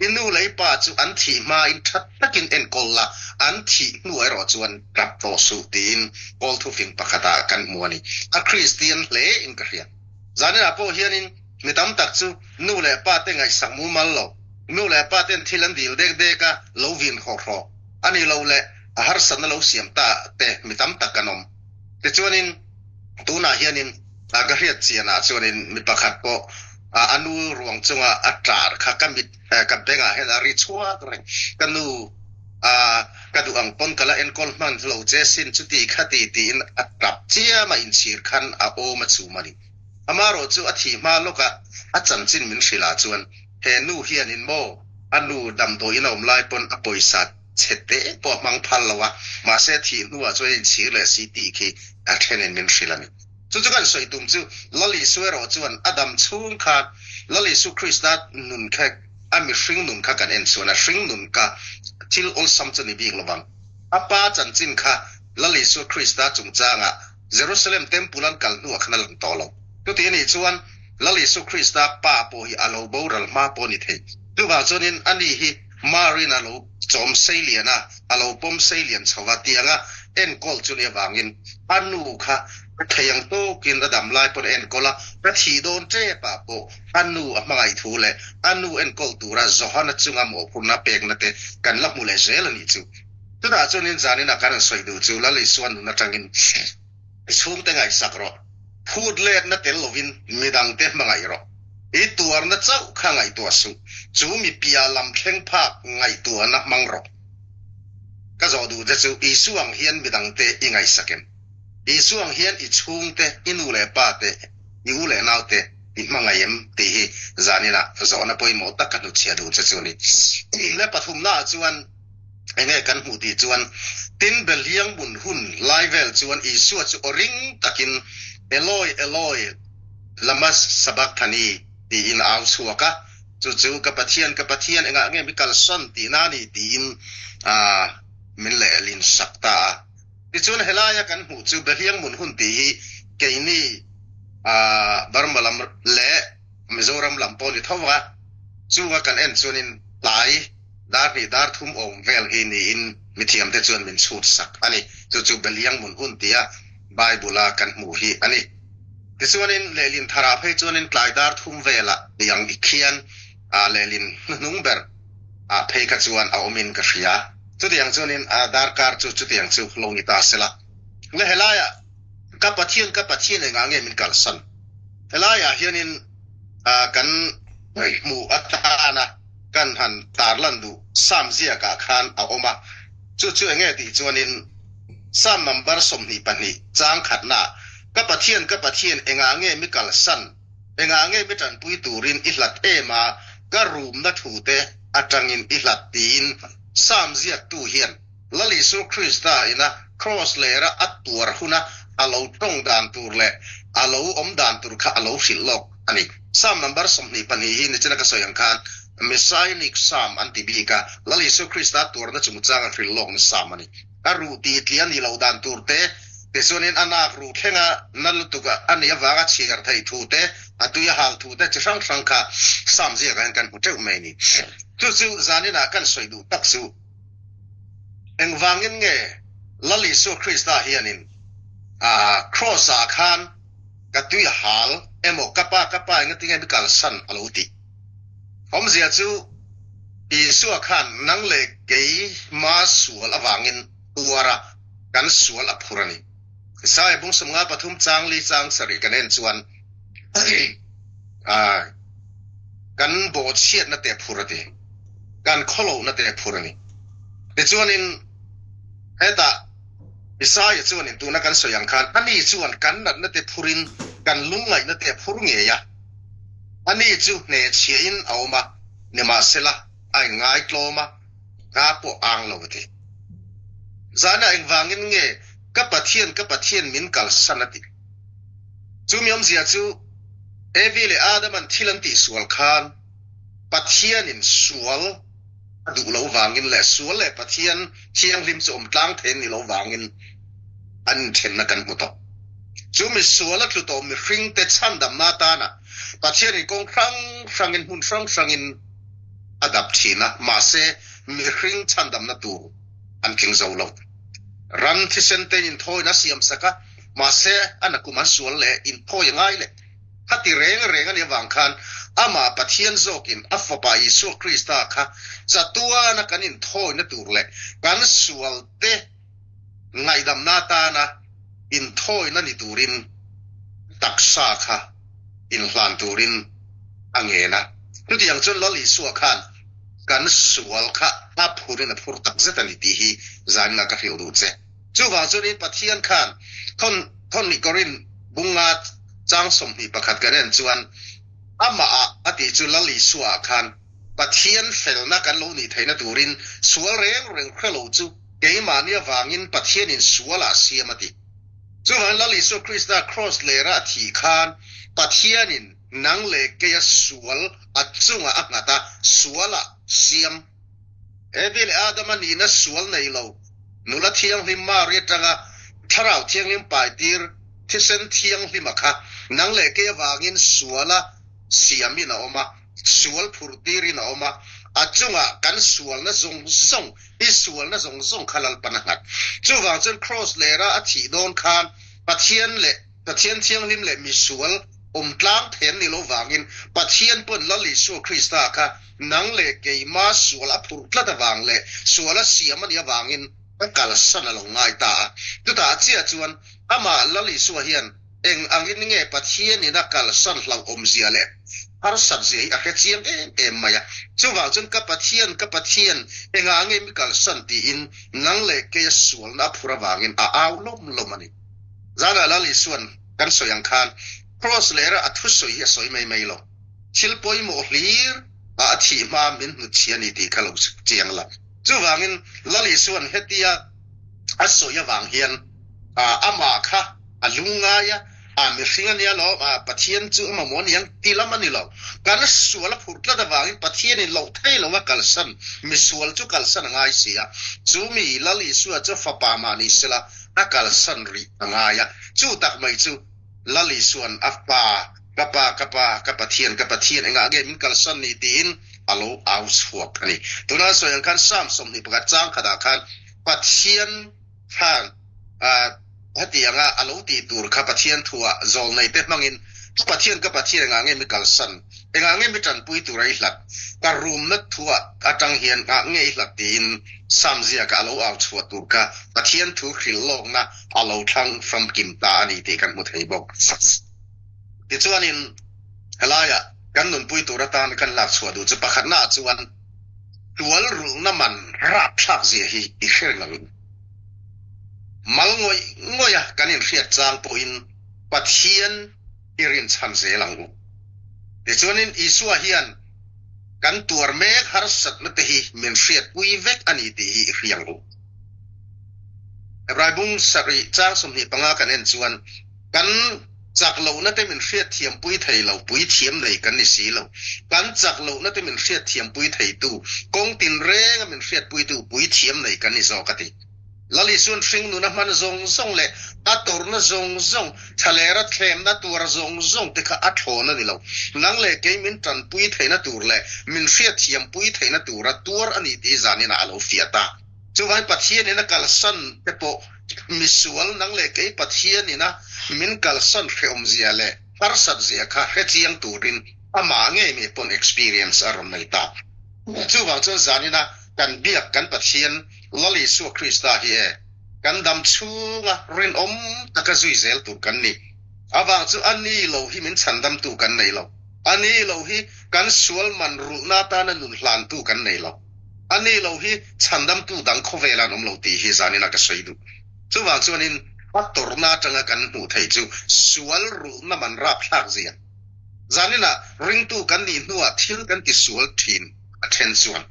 I nu leh i pa chu an thih hmain tha takin enkawl la, an thih hnu erawh chuan tap tawh suh tiin kawl thufing pakhatah kan hmu a ni. A Kristian hle in ka hria. Zaninah pawh hianin Mi tam tak chu nu leh pa te ngaihsak mumal lo, nu leh pa ten thil an dil dek dek a, lo vin hrawk hrawk a ni lo leh a harsatna lo siam ta te mi tam tak kan awm. Tichuanin tunah hianin ka hriat chianah chuanin mi pakhat pawh a nu ruang chunga a tar kha ka mit ka bengah hian a ri chhuak reng. Ka nu ka duh ang pawn ka la enkawl hman lo che sin chuti khati tiin a tap chiam a inchhir khan a awm a chum a ni. Amarawh chu a thih hma lawk a, a chanchin min hrilh ah chuan he nu hianin maw a nu damdawiin a awm lai pawn a pawisa chhe te pawh a hmang phal lo a, mahse a thih hnuah chuan a inchhir leh si tih khi a thenin min hrilh a ni. Chu chu kan sawi tum chu Lal Isu erawh chuan a dam chhung khan Lal Isu Krista nun kha a mihring nun kha kan en chuan a hring nun kha thil awlsam chu ni bik lovang. A pa chanchin kha Lal Isua Krista chungchangah Jerusalem Temple an kal hnuah khan a lang tawh lo. Chuti anih chuan Lal Isu Krista Pa pawh hi a lo boral hma pawh a ni thei. Chuvang chuanin ani hi Marin a lo chawm seilian a, a lo pawm seilian chho va tianga enkawl chu ni avangin a nu kha a thei ang tawkin a dam lai pawn a enkawl a, a thih dawn tepah pawh a nu a hmangaih thu leh a nu enkawl tura Johana chunga mawhphurhna pekna te kan la hmu leh zel a nih chu. Chutah chuanin zaninah kan han sawi duh chu Lal Isua nun atangin i chhungte ngaihsak rawh, phut letna tel lovin midangte hmangaih rawh. I tuarna chauh kha ngaihtuah suh, chu mi piah lam thleng phak ngaihtuahna hmang rawh. Ka zawh duh che chu Isua ang hian midangte i ngaihsak em? Isua ang hian i chhungte, i nu leh pa te, i u leh nau te i hmangaih em? tih hi zaninah zawhna pawimawh tak ka hnutchhiah duh che chu a ni. Le pathumnaah chuan. Enge kan hmuh tih chuan, tin Beliang mun hun lai vel chuan Isua chu aw ring takin, Eloi, Eloi, lama sabachthani? tiin a au chhuak a. Chu chu, Ka Pathian, ka Pathian, engah nge mi kalsan tihna a ni? tiin min lehlin sak ta a. Tichuan helaia kan hmuh chu Beliang mun hun tih hi keini Burma lam leh Mizoram lam pawh ni tho a, chunga kan en chuanin tlai dar hnih dar thum awm vel hi niin mithiamte chuan min chhut sak a ni. Chu chu Beliang mun hun tia Bible-a kan hmuh hi a ni. Tichuanin lehlin tharah phei chuanin tlai dar thum velah tiang i khian lehlin hnuhnung ber ah phei kha chuan a awmin ka hria. Chutiang chuanin darkar chu chutiang chu lo ni ta sela. Le helaiah Ka Pathian, ka Pathian engah nge min kalsan? Helaiah hianin kan hmuh atana kan han tarlan duh Psalm ziakah khan a awm a. Chu chu enge tih chuanin Psalm number 22 chang khatnaah, Ka Pathian, ka Pathian engah nge mi kalsan? Engah nge mi tanpui turin i hlat em a? Ka rumna thute atangin i hlat tiin Psalm ziaktu hian Lal Isu Krista ina Kraws lera a tuar huna a lo tawng dan tur leh a lo awm dan tur kha a lo hrilh lawk a ni. Psalm number 22 hi nichina ka sawi ang khan Messianic Psalm an ti bik a, Lal Isu Krista tuarna chungchanga hrilh lawkna Psalm a ni. A ruh tih tli a nih loh dan tur te, tichuanin a nak ruh thlenga na lutuk a nih avanga chhiar theih thu te, a tui a hal thu te chi hrang hrang kha Psalm ziakah hian kan hmu teuh mai a ni. Chu chu zaninah kan sawi duh tak chu. Engvangin nge Lal Isua Krista hianin Kraws-ah khan ka tui hal emaw ka pa ka pa engatinge mi kalsan a lo tih? Awmzia chu Isua khan nang leh keima sual avangin tuar a, kan sual a phur a ni. Isaiah bung 53 chang li chang sarih kan en chuan kan bawhchhiatna te a phur a ti, kan khawlohna te a phur a ni. Tichuanin hetah Isaiah chuanin tuna kan sawi ang khan ani chuan kan natna te phurin kan lungngaihna te a phur ngei a. Ani chu hnehchhiahin a awm a, nimahsela a inngai tlawm a, ka pawh ang lo a ti. Zanah engvangin nge ka Pathian, ka Pathian min kalsan a ti? Chumi awmzia chu Evi leh Adaman thil an tihsual khan Pathianin sual a duh loh vangin leh sual leh Pathian thianghlim chu awm tlang thei an nih loh vangin an inthenna kan hmu tawh. Chu mi sual a tlu tawh mihringte chhandamna atana Pathianin kawng hrang hrangin hmun hrang hrangin a dap thin a, mahse mihring chhandamna tur an tling zo lo. Ram thisen tein inthawina a siamsak a, mahse a nakum an sual leh inthawi a ngai leh. Khati reng reng a nih avang khan amah Pathian zawkin a Fapa Isua Krista kha chatuana kan inthawina tur leh kan sualte ngaihdamna atana inthawina ni turin taksa kha inhlan turin a ngen a. Chutiang chuan Lal Isua khan kan sual kha a phurin a phur takzet a ni tih hi zaninah ka hrilh duh che. Chuvang chuanin Pathian khan thawn thawnhnih Korin bunga chang 21 kan en chuan amah ah a tih chu Lal Isua ah khan Pathian felna kan lo nih theihna turin sual reng reng hre lo chu keimahni avangin Pathianin sual ah siam a ti. Chuvangin Lal Isua Krista Kraws lera a thih khan Pathianin nang leh keia sual a chungah a nghat a, sual ah siam. Evi leh Adama nihna sual nei lo, nula thianghlim Mari atanga Thlarau Thianghlim paitir thisen thianghlima kha nang leh kei avangin suala siamin a awm a, sual phurtirin a awm a, a chungah kan sualna zawng zawng, i sualna zawng zawng kha Lalpan a nghat. Chuvang chuan Kraws lera a thih dawn khan Pathian leh Pathian Thianghlim leh misual awm tlang thei an ni lo vangin Pathian pawn Lal Isua Krista kha nang leh keima sual a phurh tlat avang leh sual a siam a nih avangin a kalsan a lo ngai ta a. Chutah chiah chuan amah Lal Isua hian eng angin nge Pathianin a kalsan hlauhawmzia leh harsatzia hi a hre chiang em em mai a. Chuvang chuan ka Pathian, ka Pathian, engah nge mi kalsan tiin nang leh keia sualna a phurh avangin a au lawm lawm a ni. Zanah Lal Isua'n kan sawi ang khan Kraws lera a thusawi hi a sawi mai mai lo. Thil pawimawh hlir a a thih hma min hnutchhi a ni tih kha lo chiang la. Chuvangin Lal Isua'n hetia a sawi avang hian amah kha a lungngai a, a mihring a nia lo, Pathian chu a mamawh a ni ang ti lam a ni lo. Kan sual a phurh tlat avangin Pathianin loh thei lo a kalsan, misual chu kalsan a ngai si a. Chu mi Lal Isua chu fapa mah ni sela a kalsan rih a ngai a. Chu tak mai chu Lal Isua'n a Pa, Ka Pa, ka Pa, ka Pathian, ka Pathian, engah nge min kalsan ni? tiin a lo au chhuak a ni. Tuna sawi ang khan Psalm 21 chang khatah khan Pathian khan heti anga a lo tih tur kha Pathian thuah zawlneite hmangin, Ka Pathian, ka Pathian, engah nge mi kalsan? Engah nge mi tanpui tura i hlat? Ka rumna thuah atang hian ngah nge i hlat? tiin Psalm ziakah a lo au chhuah tur kha Pathian thu hrilh lawkna a lo thlang famkim ta a ni tih kan hmu thei bawk. Tichuanin helaiah kan nunpui tur atan kan lak chhuah duh chu pakhatnaah chuan tual rulhna man rapthlak zia hi i hre reng ang. Mal ngawih ngawih a kan inhriat chang pawhin Pathian i rinchhan zel ang u. Tichuanin Isua hian kan tuar mek harsatna te hi min hriatpui vek a ni tih hi i hria ang u. Hebrai bung sarih chang 25 kan en chuan kan chak lohna te min hriatthiampui thei lo, puithiam nei kan ni si lo. Kan chak lohna te min hriatthiampui theitu, kawng tinrenga min hriatpuitu puithiam nei kan ni zawk a ti. Lal Isuan hringnuna hman zawng zawng leh a tawrhna zawng zawng, thalera thlemna tuar zawng zawng te kha a thlawn a ni lo. Nang leh kei min tanpui theihna tur leh min hriatthiampui theihna tura tuar a ni tih zaninah a lo fiah ta. Chuvangin Pathianin a kalsan te pawh misual nang leh kei Pathianin a min kalsan hrehawmzia leh harsat zia kha hrechiang turin. Amah ngei mai pawn experience a rawn nei ta. Chuvang chuan zanina kan biak kan Pathian Lal Isua Krista hi e, kan dam chhunga rinawm taka zui zel tur kan ni. Avang chu a ni lo hi min chhandamtu kan nei lo. A ni lo hi kan sual man rulhna atana nun hlantu kan nei lo. A ni lo hi chhandamtu dang khawvela an awm lo tih hi zanina ka sawi duh. Chuvang chuanin a tawrhna atanga kan hmuh theih chu sual rulhna man rapthlak zia. Zaninah ringtu kan nih hnuah thil kan tisual thin a then chuan.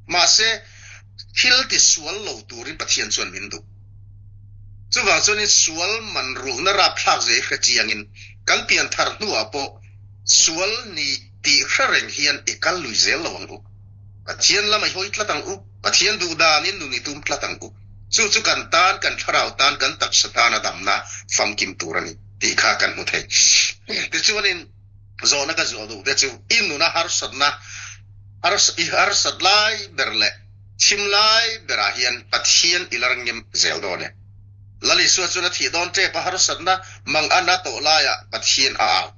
Mahse, thil tisual lo turin Pathian chuan min duh. Chuvang chuanin sual man rulhna rapthlak zia hi hre chiangin kan pian thar hnuah pawh sual ni tih hre reng hian i kal lui zel lo ang u. Pathian lam i hawi tlat ang u. Pathian duh danin nun i tum tlat ang u. Chu chu kan tan, kan thlarau tan, kan taksa tana damna famkim tur a ni tih kha kan hmu thei. Tichuanin zawhna ka zawh duh te chu i nuna harsatna, i harsat lai ber leh chhim lai berah hian Pathian i la ringim zel dawn e. Lal Isua chuan a thih dawn tep a harsatna mang a na tawh laiah Pathian a au.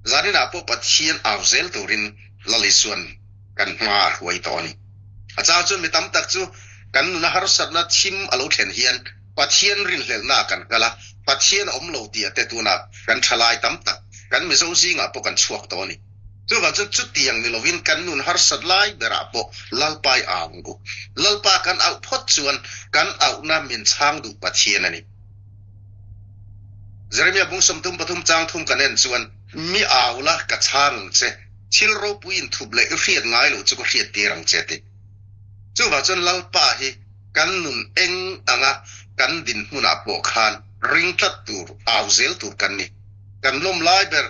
Zaninah pawh Pathian au zel turin Lal Isua'n kan hma a hruai tawh a ni. A chang chuan mi tam tak chu kan nuna harsatna thim a lo thlen hian Pathian rinhlelhnaah kan kal a, Pathian a awm lo tih a te tunah kan thalai tam tak kan Mizo zingah pawh kan chhuak tawh a ni. Chuvang chuan chutiang ni lovin kan nun harsat lai berah pawh Lalpa i au ang u. Lalpa kan auh phawt chuan kan auhna min chhang duh Pathian a ni. Jeremia bung 33 chang thum kan en chuan, Mi au la ka chhang ang che, Thil ropui inthup leh i hriat ngai loh chu ka hriat tir ang che ti. Chuvang chuan Lalpa hi kan nun eng anga kan dinhmunah pawh khan ring tlat tur, au zel tur kan ni. Kan lawm lai ber,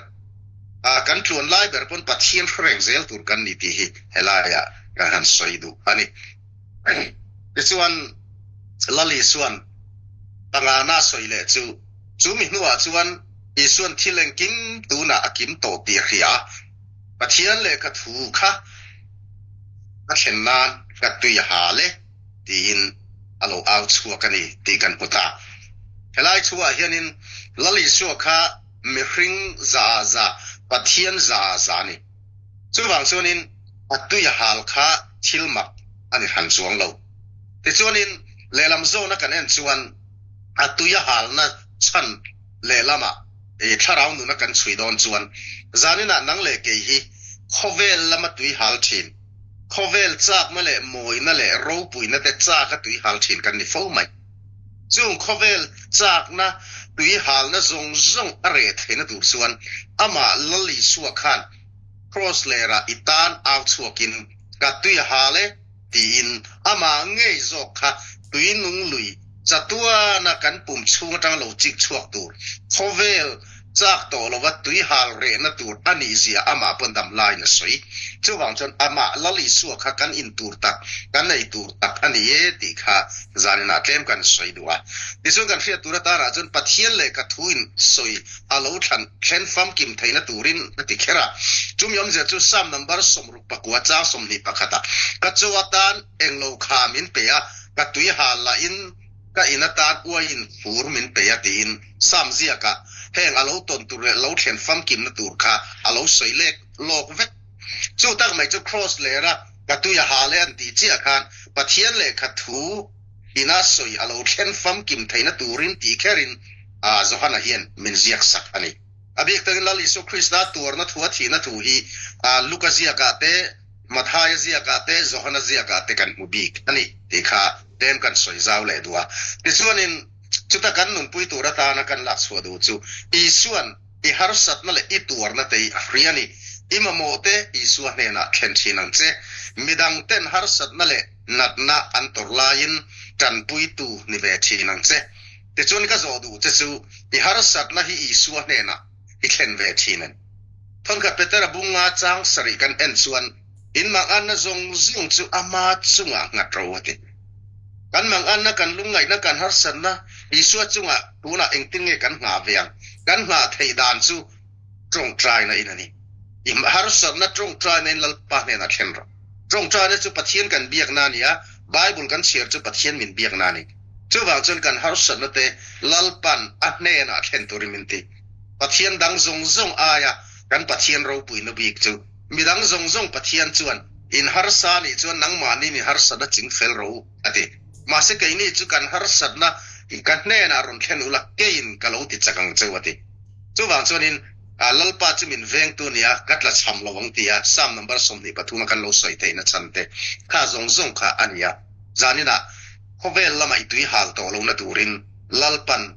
kan tluan lai ber pawn Pathian hre reng zel tur kan ni tih hi helaiah kan han sawi duh a ni. Tichuan Lal Isuan pangana sawi leh chu, chu mi hnuah chuan Isuan thil engkim tunah a kim tawh tih a hria a, Pathian lehkha thu kha ka thlen nan ka tui a hal e tiin a lo au chhuak a ni tih kan hmu ta. Helai chhuah hianin Lal Isua kha mihring za a za, Pathian za a za a ni. Chuvang chuanin a tui a hal kha thil mak a ni hran chuang lo. Tichuanin lehlam zawna kan en chuan a tui a halna chhan lehlamah i thlarau nuna kan chhui dawn chuan zaninah nang leh kei hi khawvel lama tui hal thin, khawvel chakna leh mawina leh ropuina te chaka tui hal thin kan ni fo mai. Chung khawvel chakna tui halna zawng zawng a reh theihna tur chuan amah Lal Isua khan Kraws lerah i tan au chhuakin ka tui a hal e, tiin amah ngei zawk kha tui nung lui chatuana kan pum chhung atang lo chik chhuak tur khawvel chak tawh lova tui hal rehna tur a nih zia amah pawn dam laiin a sawi. Chuvang chuan amah Lal Isua kha kan in tur tak, kan ei tur tak a ni e tih kha zaninah tlem kan sawi duh a. Tichuan kan hriat tur atanah chuan Pathian lehkha thu in sawi a lo thlan thlen famkim theihna turin a ti kher a. Chumi awmzia chu Psalm number 60 Pakua chang 21 ah ka chaw atan englo kha min pe a, ka tui hal lahin ka in atan uaiin fur min pe a tiin Psalm ziakah heng a lo tawn tur leh lo thlen famkimna tur kha a lo sawi lek lawk vek. Chu tak mai chu Kraws lera ka tui a hal e an tih chiah khan Pathian lehkha thu ina sawi a lo thlen famkim theihna turin tih kherin Johana hian min ziak sak a ni. A bik takin Lal Isua Krista tuarna thu a thihna thu hi Luka ziakah te, Mathaia ziakah te, Johana ziakah te kan hmu bik a ni tih kha tlem kan sawi zau leh duh a. Tichuanin chuta kan nunpui tur atana kan lak chhuah duh chu Isua'n i harsatna leh i tuarna te hi a hria a ni. I mamawh te Isua hnenah thlen thin ang che. Midang ten harsatna leh natna an tawrh laiin tanpuitu ni ve thin ang che. Tichuan ka zawh duh che chu i harsatna hi Isua hnenah i thlen ve thin em? Thawnkhat Petera bunga chang sarih kan en chuan in manganna zawng zawng chu ama chungah nghat ro a ti. Kan manganna, kan lungngaihna, kan harsatna Isua chungah tunah engtin nge kan nghah ve ang? Kan nghah theih dan chu tawngtaina in a ni. I harsatna tawngtaina in Lalpa hnenah thlen rawh. Tawngtaina chu Pathian kan biakna a ni a, Bible kan chhiar chu Pathian min biakna a ni. Chuvang chuan kan harsatna te Lalpan a hnenah thlen turin min ti. Pathian dang zawng zawng aia kan Pathian ropuina bik chu. Midang zawng zawng Pathian chuan, In harsa nih chuan nangmahni mi harsatna ching fel rawh u, a ti. Mahse keini chu kan harsatna ka hnenah rawn thlen ula, keiin ka lo ti chak ang cheu, a ti. Chuvang chuanin, Lalpa chu min vengtu nia, ka tla chham lo ang tia Psalm number 23 a kan lo sawi theihna chhan te kha zawng zawng kha a ni a. Zaninah khawvel lama i tui hal tawh lohna turin Lalpan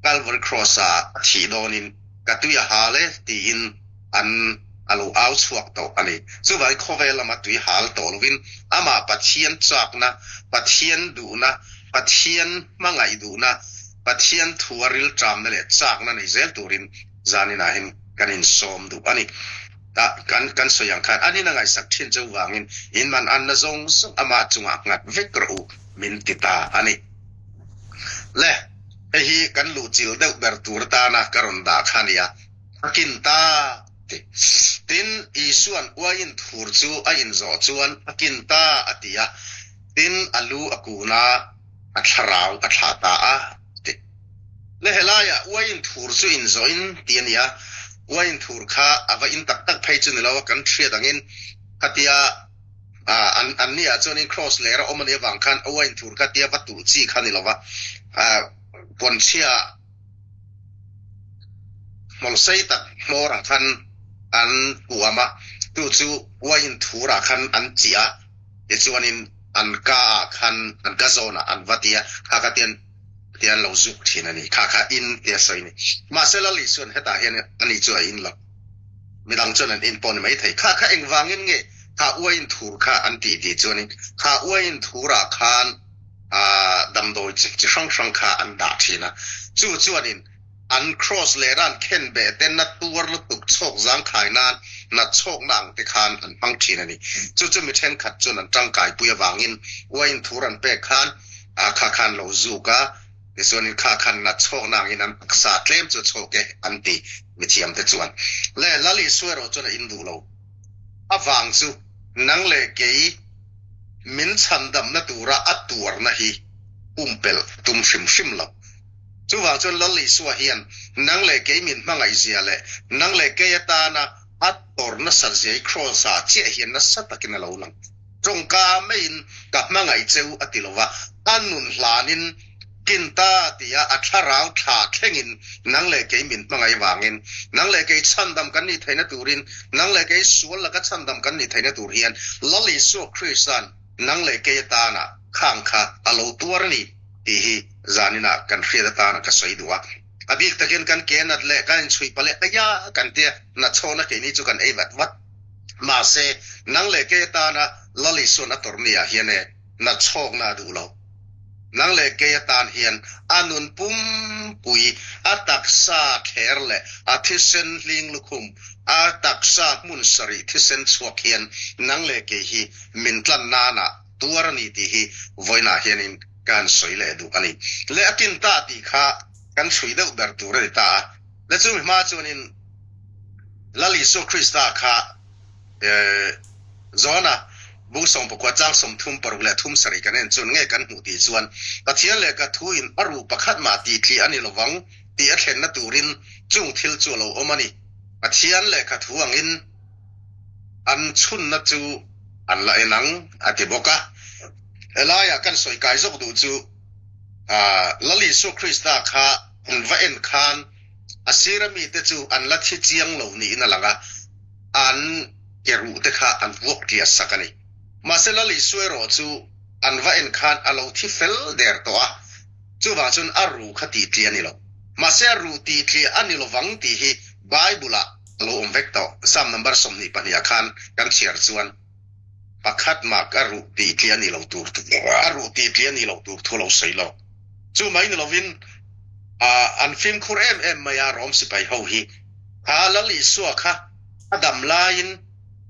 Calvary Cross-a a thih dawnin ka tui a hal e tiin an a lo au chhuak tawh a ni. Chuvangin khawvel lama tui hal tawh lovin amah Pathian chakna, Pathian duhna, Pathian hmangaih duhna, Pathian thu a rilṭamna leh chakna nei zel turin zaninah hian kan insawm duh a ni. Tah kan kan sawi ang khan an in a ngaihsak ṭhin cheu vangin in man anna zawng zawng ama chungah nghat vek rawh u min ti ta a ni. Le, hei hi kan luhchilh deuh ber tur atana ka rawn dah kha a nia. A kin ta ti. Tin, Isua'n uaiin thur chu a inzawh chuan a kin ta a ti a. Tin, a lu a kun a, a thlarau a thlah ta a ti. Le helaiah uaiin thur chu inzawhin ti a nia. Uaiin thur kha a va in tak tak phei chu ni lo a, kan hriat angin khatia an an niah chuanin cross ler a awm a nih avang khan a uaiin thur kha tia va tulh chi kha ni lo va, pawnchhia Hmawlh sei tak hmawrah khan an kuam a, chu chu uaiin thurah khan an chiah a, tichuanin an ka ah khan an ka zawnah an va ti a, kha kha tian tian an lo zuk thin a ni, kha kha in tia sawi a ni. Mahse Lal Isua'n hetah hian ani chu a in lo, midang chuan an in pawh a ni maithei. Kha kha engvangin nge kha uaiin thur kha an tih tih chuanin kha uaiin thurah khan ah damdawi chi chi hrang hrang kha an dah thin a, chu chuanin an cross leh ran khen beh te na tuar lutuk chhawk zang khai nan na chhawkna ang te khan an hmang thin a ni. Chu chu mi thenkhat chuan an tangkai pui avangin uain thur an pek khan ah kha khan lo zuk a, tichuanin kha khan na chhawkna angin an taksa tlem chu a chhawk e an ti mithiam te chuan. Le Lal Isua erawh chuan a in duh lo avang chu nang leh kei, Min chhandamna tura a tuarna hi pumpelh tum hrim hrim lo. Chuvang chuan Lal Isua hian nang leh kei min hmangaihzia leh nang leh kei atana a tawrh nasatzia hi Kraws-ah chiah hian nasa takin a lo lang. Tawngka maiin ka hmangaih che u a ti lo va, a nun hlanin Kin ta tia a thlarau thla thlengin nang leh kei min hmangaih vangin, nang leh kei chhandam kan nih theihna turin, nang leh kei sual laka chhandam kan nih theihna tur hian Lal Isua Krista'n nang leh kei atana khang kha a lo tuar a ni tih hi zaninah kan hriat atana ka sawi duh a. A bik takin kan ke nat leh kan inchhuih paleh aya kan tia natchhawna keini chu kan ei vat vat. Mahse, nang leh kei atana Lal Isua'n a tawrh ni ah hian e natchhawkna a duh lo. Nang leh kei atan hian a nun pumpui, a taksa thler leh a thisen hling lukhum, a taksa hmun sarih thisen chhuak hian nang leh kei hi min tlan nana tuar a ni tih hi vawiinah hianin ka han sawi leh duh a ni. Leh a kin ta tih kha kan chhui deuh ber tur a ni ta a. Le chumi hma chuanin Lal Isua Krista kha Johana bung sawmpakua chang 36 leh 37 kan en chuan nge kan hmuh tih chuan Pathian leh ka thu in a ruh pakhat mah tih thlih a ni lovang tih a thlenna turin chung thil chu a lo awm a ni. Pathian leh ka thu angin an chhunna chu an la en ang a ti bawk a. Helaiah kan sawi kai zawk duh chu Lal Isua Krista kha an va en khan a sira mite chu an la thi chiang lo niin a lang a, an ke ruh te kha an vuak tliah sak a ni. Mahse Lal Isua erawh chu an va en khan a lo thi fel der tawh a, chuvang chuan a ruh kha tih tliah a ni lo. Mahse a ruh tih tliah a ni lovang tih hi Bible-ah a lo awm vek tawh. Psalm number 22 ah khan kan chhiar chuan pakhat mah ka ruh tih tliah a ni lo tur a ruh tih tliah a ni lo tur thu a lo sawi lo. Chu mai ni lovin an fimkhur em em mai a Rom sipai ho hi. Kha Lal Isua kha a dam laiin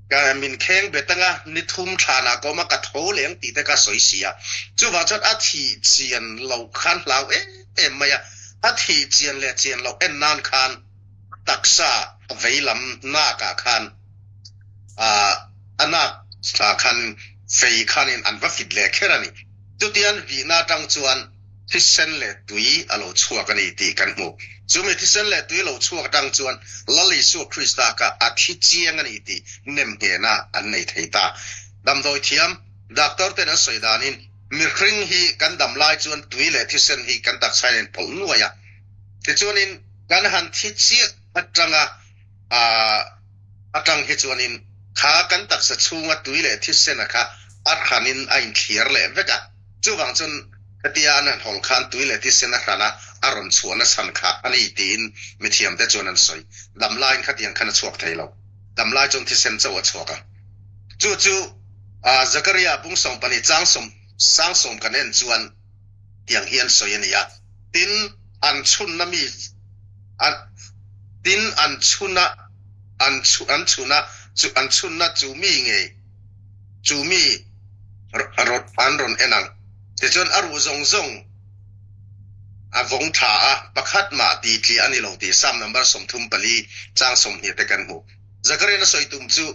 ka min kheng bet anga ni thum thlanah ka awm a, ka tho leh ang tih te kha a sawi si a. Chuvang chuan a thih chian loh khan hlau em em mai a, a thih chian leh chian loh en nan khan taksa vei lam nakah khan a nak ah khan fei khanin an va fit leh kher a ni. Chutian vihna atang chuan. Thisen leh tui a lo chhuak a ni tih kan hmu. Chumi thisen leh tui lo chhuak atang chuan Lal Isua Krista kha a thi chiang a ni tih nemnghehna an nei thei ta. Damdawi thiam, doctor ten an sawi danin mihring hi kan dam lai chuan tui leh thisen hi kan taksa in a inpawlh nuai a. Tichuanin kan han thi chiah atanga aa atang hi chuanin kha kan taksa chhunga tui leh thisena kha a hranin a inthliar leh vek a. Chuvang chuan hetia an han hawl khan tui leh thisen a hrana a rawn chhuahna chhan kha a ni tiin mithiamte chuan an sawi. Damlaiin khatiang khan a chhuak thei lo. Damlai chuan thisen chauh a chhuak a. Chu chu Zakaria bung 12 chang sawm sang sawm kan en chuan tiang hi an sawi a ni a, Tin, an chhunna mi an tin an chhuna an an chhuna chu an chhunna chu mi ngei chu mi an rawn en ang. Tichuan a ruh zawng zawng a vawng tha a, pakhat mah tih tliah a ni lo tih Psalm number 34 chang 20 te kan hmu. Zakarian a sawi tum chu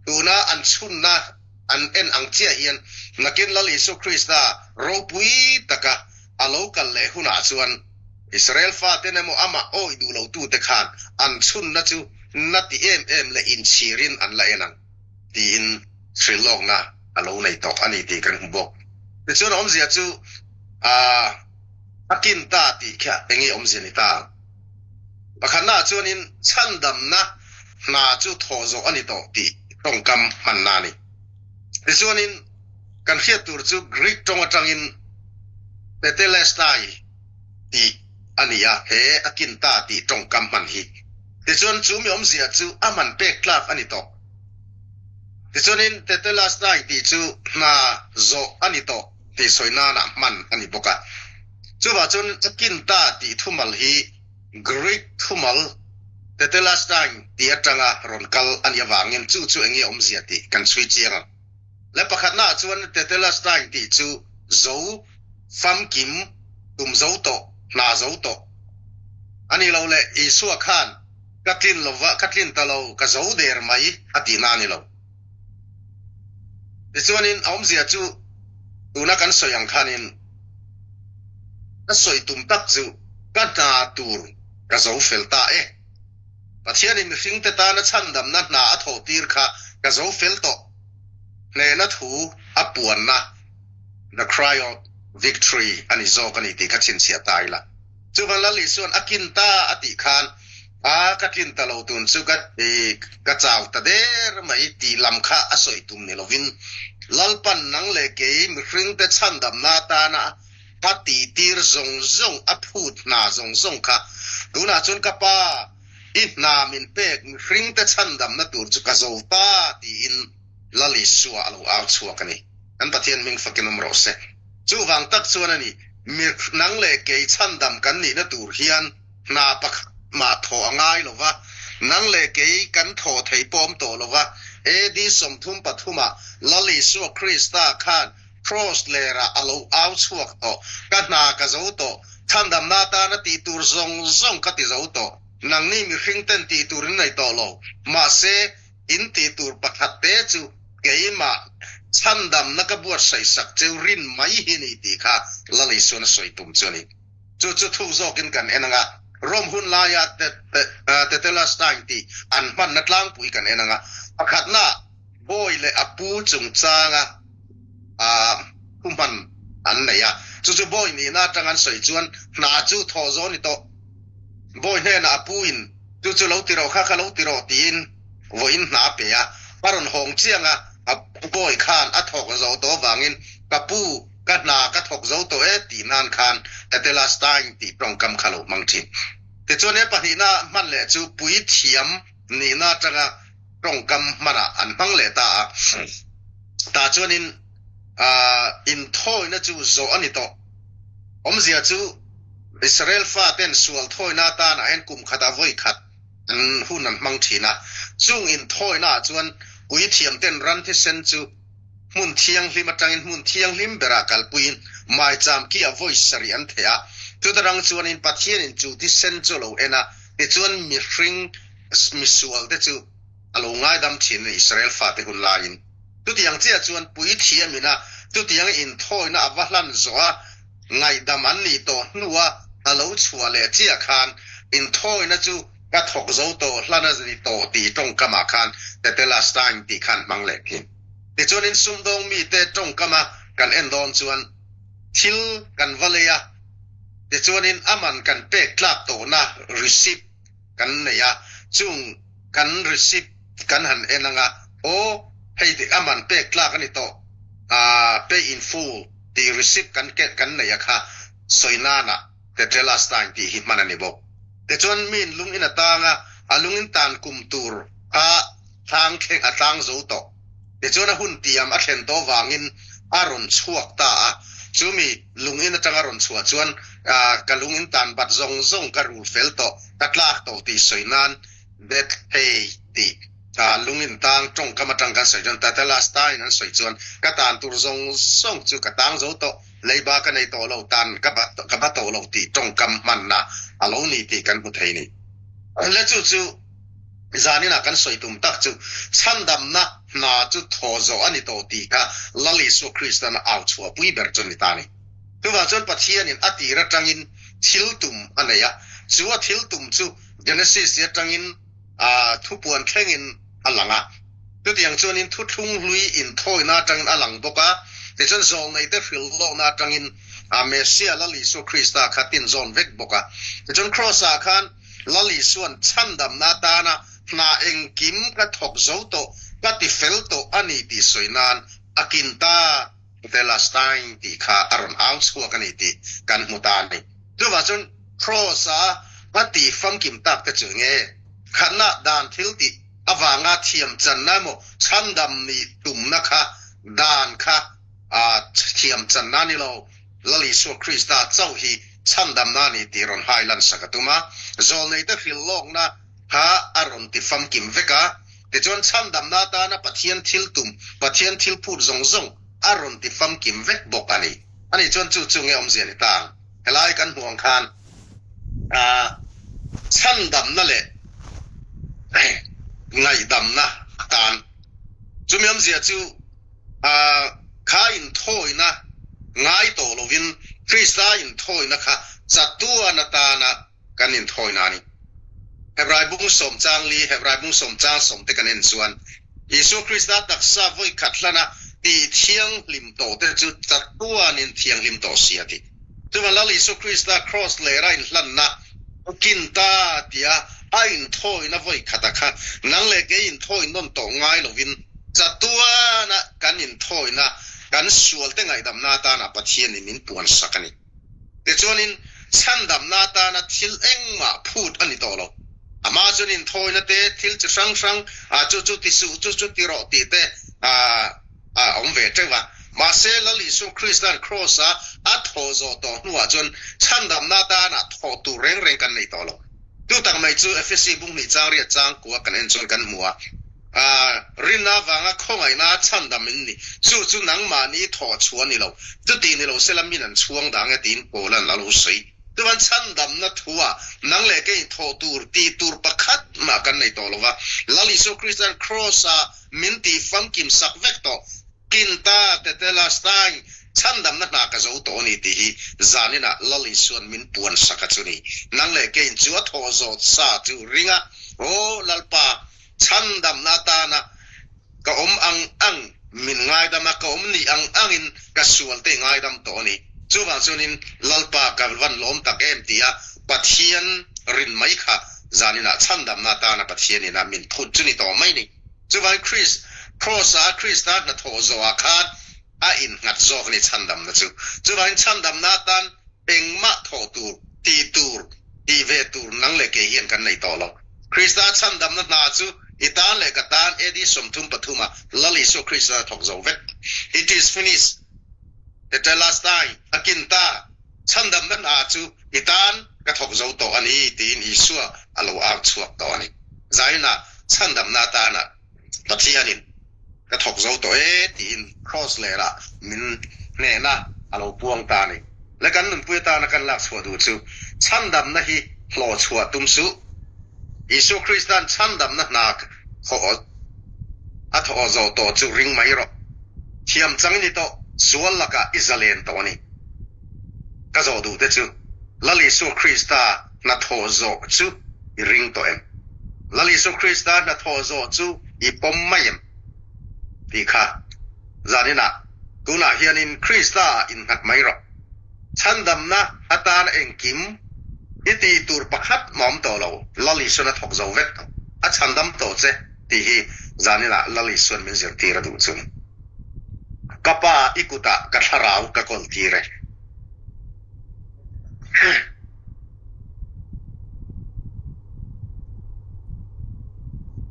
tuna an chhunna an en ang chiah hian nakin Lal Isua Krista ropui taka a lo kal leh hunah chuan Israel faten emaw amah awih duh lotute khan an chhunna chu na ti em em leh inchhirin an la en ang. tiin hrilhlawkna a lo nei tawh a ni tih kan hmu bawk. Tichuan a awmzia chu aah a kin ta tih khi eng nge awmzia ni ta ang? Pakhatnaah chuanin chhandamna hna chu thawh zawh a ni tawh tih tawngkam hmanna a ni. Tichuanin kan hriat tur chu Greek tawng atangin tetelestai tih a ni a, he a kin ta tih tawngkam hman hi. Tichuan chu mi awmzia chu a man pek tlak a ni tawh. Tichuanin Tetelestai tih chu hna zawh a ni tawh tih sawi nanah hman a ni bawk a. Chuvah chuan a kin ta tih thumal hi Greek thumal Tetelestai tih atanga rawn kal a nih avangin chu chu eng nge awmzia tih kan chhui chiang ang. Le pakhatnaah chuan Tetelestai tih chu zo famkim tum zo tawh, hna zo tawh a ni lo le Isua khan ka tlin lo va, ka tlin ta lo, ka zo der mai a tihna a ni lo. Tichuanin a awmzia chu tuna kan sawi ang khanin ka sawi tum tak chu ka hna tur ka zo fel ta e. Pathianin mihringte tana chhandamna hna a thawh tir kha ka zo fel tawh. Hnehna thu a puanna, the cry of victory, a ni zawk a ni tih kha chhinchhiah ta ila. Chuvan Lal Isua'n a kin ta a tih khan, A ka tlin ta lo tun chu ka ka chau ta der mai tih lam kha a sawi tum ni lovin, Lalpan nang leh kei mihringte chhandamna atana a tihtir zawng zawng, a phut hna zawng zawng kha tunah chuan ka pa i hna min pek mihringte chhandamna tur chu ka zo ta tiin Lal Isua a lo au chhuak a ni. Kan Pathian hming fakin awm rawh se. Chuvang tak chuan a ni, mi nang leh kei chhandam kan nihna tur hian hna pakhat mah thawh a ngai lo va, nang leh kei kan thawh thei pawh awm tawh lo va, AD 33 ah Lal Isua Krista khan Kraws lerah a lo au chhuak tawh, ka hna ka zo tawh, chhandamna atana tih tur zawng zawng ka ti zo tawh, nangni mihring ten tih tur in nei tawh lo, mahse, In tih tur pakhat te chu keimah chhandamna ka buatsaih sak cheu rin mai hi ni tih kha Lal Isuan a sawi tum chu a ni. Chu chu thuk zawkin kan en ang a, Rome hun laia Tetelestai tih an hmanna tlangpui kan en ang a, pakhatna bawi leh a pu chungchanga thu hman an nei a, chu chu bawi nihna atang an sawi chuan hna chu thawh zawh a ni tawh. Bawi hnenah a pu in Chu chu lo ti rawh kha kha lo ti rawh tiin vawiin hna a pe a, a rawn hawng chiang a, a bawi khan a thawk zo tawh avangin ka pu ka hna ka thawk zo tawh e tih nan khan Tetelestai tih tawngkam kha lo hmang thin. Tichuan he pahnihna hman leh chu puithiam nihna atanga tawngkam hmanah an hmang leh ta a, tah chuanin inthawina chu zawh a ni tawh. Awmzia chu Israel faten sual thawina atanah hian kum khatah vawi khat an hun an hmang thin a. Chung inthawinaah chuan puithiamten ran thisen chu hmun thianghlim atangin hmun thianghlim berah kalpuiin maicham kiah vawi sarih an theh a. Chuta rang chuanin Pathianin chu thisen chu a lo en a, tichuan mihring misualte chu a lo ngaidam thin a ni Israel fate hun laiin. Chutiang chiah chuan puithiamina chutianga inthawina a va hlan zawh a. Ngaihdam an nih tawh hnua a lo chhuah leh chiah khan inthawina chu ka thawk zo tawh hlan a ni tawh tih tawngkamah khan Tetelestai tih khan hmang leh thin. Tichuanin sumdawng mite tawngkama kan en dawn chuan thil kan va lei a, tichuanin a man kan pek tlak tawhna receipt kan nei a, chung kan receipt kan han en anga aw hei a man pek tlak a ni tawh, pay in full tih receipt kan kan nei a kha sawi nana Tetelestai tih hi hman a ni bawk. Tichuan miin lung in a tang a, a lung in tan kum tur kha tlang thleng a tlang zo tawh. Tichuan a hun tiam a thlen tawh vangin a rawn chhuak ta a, chumi lung in atanga rawn chhuah chuan ka lung in tan bat zawng zawng ka rul fel tawh, ka tlak tawh tih sawi nan Beth Hay tih lung in tang tawngkam atang kan sawi chuan Tetelestai in an sawi chuan ka tan tur zawng zawng chu ka tang zo tawh, leiba ka nei tawh lo, tan ka ka ba tawh lo tih tawngkam hmanna a lo ni tih kan hmu thei ni. Le chu chu zaninah kan sawi tum tak chu chhandamna hna chu thaw zawh a ni tawh tih kha Lal Isua Kristan a au chhuahpui ber chu a ni ta a ni. Chuvang chuan Pathianin a tir atangin thil tum a nei a, chu a thil tum chu Genesis atangin a thupuan thlengin a lang a. Chutiang chuanin thuthlung hlui inthawina atangin a lang bawk a, tichuan zawlneite hrilhlawkna atangin a Messiah Lal Isua Krista kha tinzawn vek bawk a. Tichuan Kraws-ah khan Lal Isua'n chhandamna atana hna engkim ka thawk zo tawh, ka ti fel tawh a ni tih sawi nan a kin ta Tetelestai tih kha a rawn au chhuak a ni tih kan hmu ta a ni. Chuvang chuan Kraws-a a tih famkim tak te chu nge khatna dan thil tih avanga thiam channa emaw chhandam nih tumna kha dan kha a thiam channa a ni lo. Lal Isua Krista chauh hi chhandamna a ni tih rawn hai lansak a tum a, zawlneite hrilh lawkna kha a rawn ti famkim vek a. Tichuan chhandamna atana Pathian thil tum, Pathian thil phut zawng zawng a rawn ti famkim vek bawk a ni. Ani chuan chu chu nge awmzia ni ta ang? Helai kan hmuh ang khan chhandamna leh ngaihdamna atan chumi awmzia chu kha inthawina ngai tawh lovin Krista inthawina kha chatuan atana kan inthawina a ni. Hebrai bung sawm chang li, Hebrai bung sawm chang sawm te kan en chuan Isua Krista taksa vawi khat hlana tih thianghlim tawh te chu chatuanin thianghlim tawh si a ti. Chuvan Lal Isua Krista Kraws lera inhlanna kin ta tia a inthawina vawi khata kha nang leh kei inthawi nawn tawh ngai lovin chatuana kan inthawina kan sualte ngaihdamna atana Pathianin min puansak a ni. Tichuanin, chhandamna atana thil engmah phut a ni tawh lo. Amah chuan inthawina te, thil chi hrang hrang, ah chu chu ti suh, chu chu ti rawh tih te ah a awm ve teuh a. Mahse, Lal Isua Krista'n Kraws-a a thawh zawh tawh hnuah chuan chhandamna atana thawh tur reng reng kan nei tawh lo. Chu tak mai chu Efesi bunghnih chang riat chang kua kan en chuan kan hmu a. Rinna avanga khawngaihna chhandam in ni. Chu chu nangmahni thawh chhuah a ni lo. Chuti ni lo sela min an chhuang dang e tiin Paula'n a lo sawi. Chuan chhandamna thuah nang leh kei thawh tur tih tur pakhat mah kan nei tawh lo va. Lal Isua Krista'n Kraws-ah min tih famkim sak vek tawh. Kinta Tetelestai chhandamna hna ka zo tawh a ni tih hi zaninah Lal Isua'n min puan sak a chu ni. Nang leh keiin chu a thawh zawt sa chu ring a, Aw Lalpa, chhandamna atana ka awm ang ang min ngaidam a, ka awm nih ang angin ka sualte i ngaidam tawh a ni. Chuvang chuanin Lalpa ka van lawm tak em tia Pathian rin mai kha zaninah chhandamna atana Pathianin a min phut chu ni tawh mai ni. Chuvangin Krist, Kraws-a Krista hnathawh zawhah khan a innghat zawk a ni chhandamna chu. Chuvangin chhandamna atan engmah thawh tur, tih tur, tih ve tur nang leh kei hian kan nei tawh lo. Krista chhandamna hna chu i tan leh ka tan AD 33 ah Lal Isua Krista a thawk zo vek. It is finished. Tetelestai a kin ta. Chhandamna hna chu i tan ka thawk zo tawh a ni tiin Isua a lo au chhuak tawh a ni. Zaina chhandamna atana Pathianin ka thawk zo tawh e tiin Kraws lerah min hnehna a lo puang ta a ni. Le kan nunpui atana kan lak chhuah duh chu chhandamna hi hlawh chhuah tum suh. Isua Krista'n chhandamna hna thawh a thawh zawh tawh chu ring mai rawh. Thiam chang i ni tawh, sual lakah i zalen tawh a ni. Ka zawh duh te chu, Lal Isua Krista hnathawh zawh chu i ring tawh em? Lal Isua Krista hnathawh zawh chu i pawm mai em? Tih kha zaninah tunah hianin Krista-ah innghat mai rawh. Chhandamna atana engkim i tih tur pakhat mah awm tawh lo, Lal Isuan a thawk zo vek tawh, a chhandam tawh che tih hi zaninah Lal Isuan min zirtir a duh chu. Ka pa i kutah ka thlarau ka kawl tir e.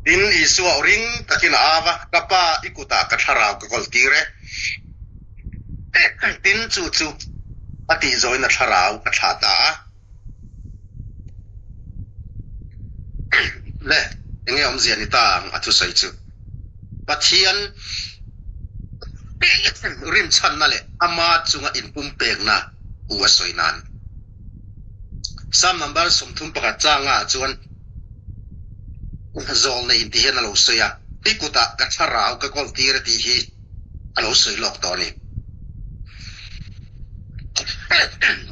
Tin, Isua aw ring takin a au a, Ka pa i kutah ka thlarau ka kawl tir e. Tin, chu chu a tih zawhin a thlarau a thlah ta a. Le, enge awmzia ni ta ang a thusawi chu? Pathian rinchhanna leh ama chunga inpumpekna hu a sawi nan. Psalm number 31 changa chuan zawl nei intih hian a lo sawi a, I kutah ka thlarau ka kawl tir a tih hi a lo sawi lawk tawh a ni.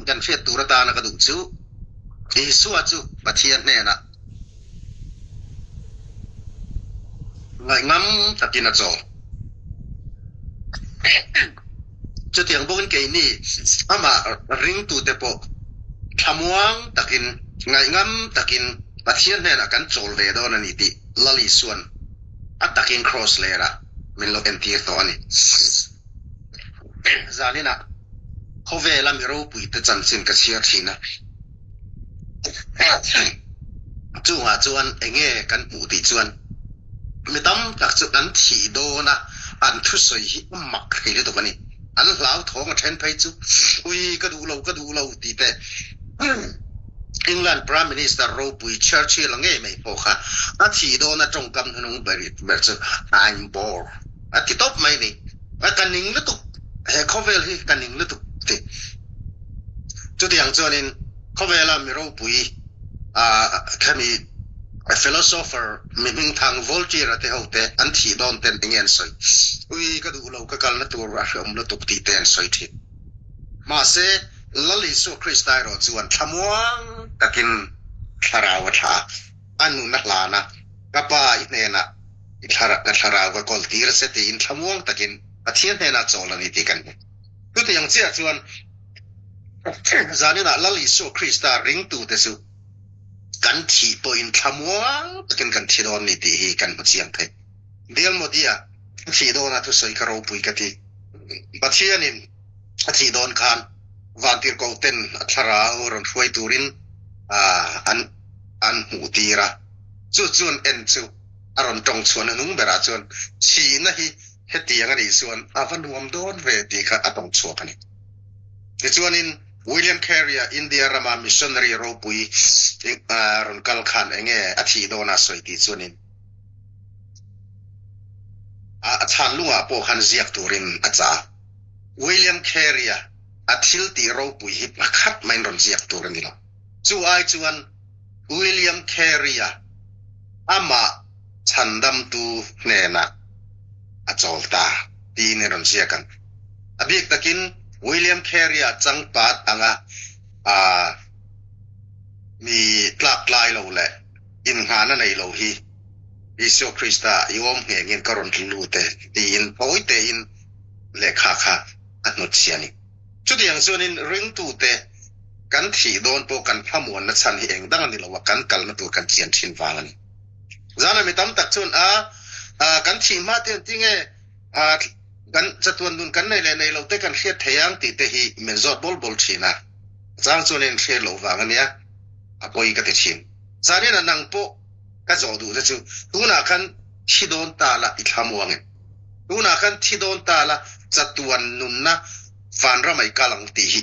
Kan hriat tur atana ka duh chu Isua chu Pathian hnenah ngaihngam takin a chawl. Chutiang bawkin keini amah ringtute pawh thlamuang takin, ngaihngam takin Pathian hnenah kan chawl ve dawn a ni tih Lal Isua'n a takin Kraws lerah min lo entir tawh a ni. Zaninah khawvela mi ropuite chanchin ka chhiar thin a, chungah chuan enge kan hmuh tih chuan mi tam tak chu an thih dawn a, an thusawi hi a mak thei lutuk a ni. An hlauthawng a then phei chu ui ka duh lo ka duh lo tih te England Prime Minister ropui Churchill a ngei mai pawh kha a thih dawn a tawngkam hnung ber chu I'm bored a ti tawp mai a ni. A ka ning lutuk, he khawvel hi ka ning lutuk ti. Chutiang chuanin khawvela mi ropui khami philosopher mi hmingthang Voltaire-a te ho te an thih dawn ten enge an sawi? Ui ka duh lo, ka kalna tur a hreawm lutuk tih te an sawi thin. Mahse, Lal Isua Krista erawh chuan thlamuang takin thlarau a thlah a, a nun a hlan a, Ka Pa i hnenah I thlarau ka thlarau ka kawl tir a se tiin thlamuang takin Pathian hnenah chawl a ni tih kan hmu. Chutiang chiah chuan zaninah Lal Isua Krista ringtute chu kan thih pawhin thlamuang takin kan thi dawn ni tih hi kan hmu chiang thei. Bial Modi-a thih dawna thusawi kha ropui ka ti. Pathianin a thih dawn khan vantirhkohten a thlarau rawn hruai turin an an hmuh tir a, chu chuan en chu a rawn tawng chhuahna hnung berah chuan chhihna hi hetiang a nih chuan a va nuam dawn ve tih kha a tawng chhuak a ni. Tichuanin William Carey-a India rama missionary ropui rawn kal khan enge a thih dawn a sawi tih chuanin a chhan lungah pawh khan ziak turin a chah a. William Carey-a a thil tih ropui hi pakhat maiin rawn ziak tur a ni lo. Chu ai chuan William Carey-a amah chhandamtu hnenah a chawl ta tiin in rawn ziak ang. A bik takin William Carey-a changpat anga mi tlaktlai lo leh innghahna nei lo hi Isua Krista i awm nghengin ka rawn tlu lut e tiin tawi tein lehkha kha a hnutchhia a ni. Chutiang chuanin ringtute kan thih dawn pawh kan thlamuanna chhan hi eng dang a ni lo a, kan kalna tur kan chian thin vang a ni. Zana mi tam tak chuan a, kan thih hma te an ti nge, kan chatuan nun kan nei leh nei lo te kan hriat thei ang tih te hi min zawt bawl bawl thin a, chang chuan in hriat loh vang a nia, a pawi ka ti thin. Zanin a nang pawh ka zawh duh te chu tunah khan thi dawn ta la i thlamuang em? Tunah khan thi dawn ta la chatuan nunna vanram a i kal ang tih hi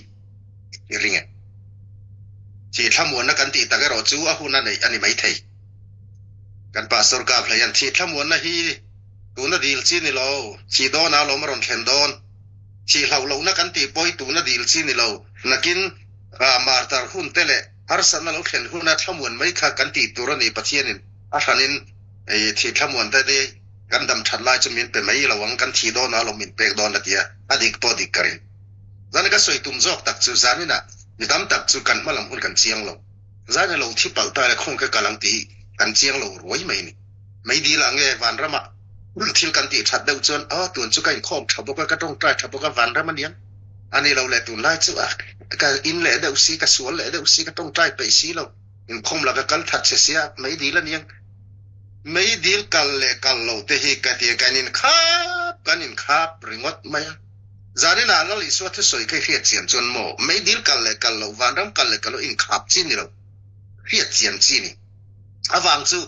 i ring em? Thih thlamuanna kan tih tak erawh chu a hun a neih a ni maithei. Kan Pastor Kap hlei an thih thlamuanna hi tuna dil chi ni lo, thih dawnah alawm a rawn thlen dawn. Thih hlauh lohna kan tih pawh hi tuna dil chi ni lo, nakin martar hun te leh harsatna lo thlen huna thlamuan mai kha kan tih tur a ni Pathianin a hranin thih thlamuan te te kan dam that lai chu min pe mai lo ang, kan thih dawnah alawm min pek dawn a ti a, a dik pawh dik ka ring. Zan ka sawi tum zawk tak chu zaninah. Mi tam tak chu kan hma lam hun kan chiang lo. Zaina lo thi palh ta le khawng ka kal ang tih hi kan chiang lo ruai mai a ni. Meidil ah nge vanram ah thil kan tih that deuh chuan aw tun chu ka inkhawm tha bawk a, ka tawngtai tha bawk a, vanram a niang a ni lo le tunlai chu a ka in leh deuh si, ka sual leh deuh si, ka tawngtai peih si lo, inkhawm la ka kal that che sia meidil a niang. Meidil kal leh kal lo te hi ka ti kan inkhap kan inkhap ringawt mai a. Zaninah Lal Isua thusawi kha i hriat chian chuan maw meidil kal leh kal loh, vanram kal leh kal loh inkhap chi ni lo, hriat chian chi ni. Avang chu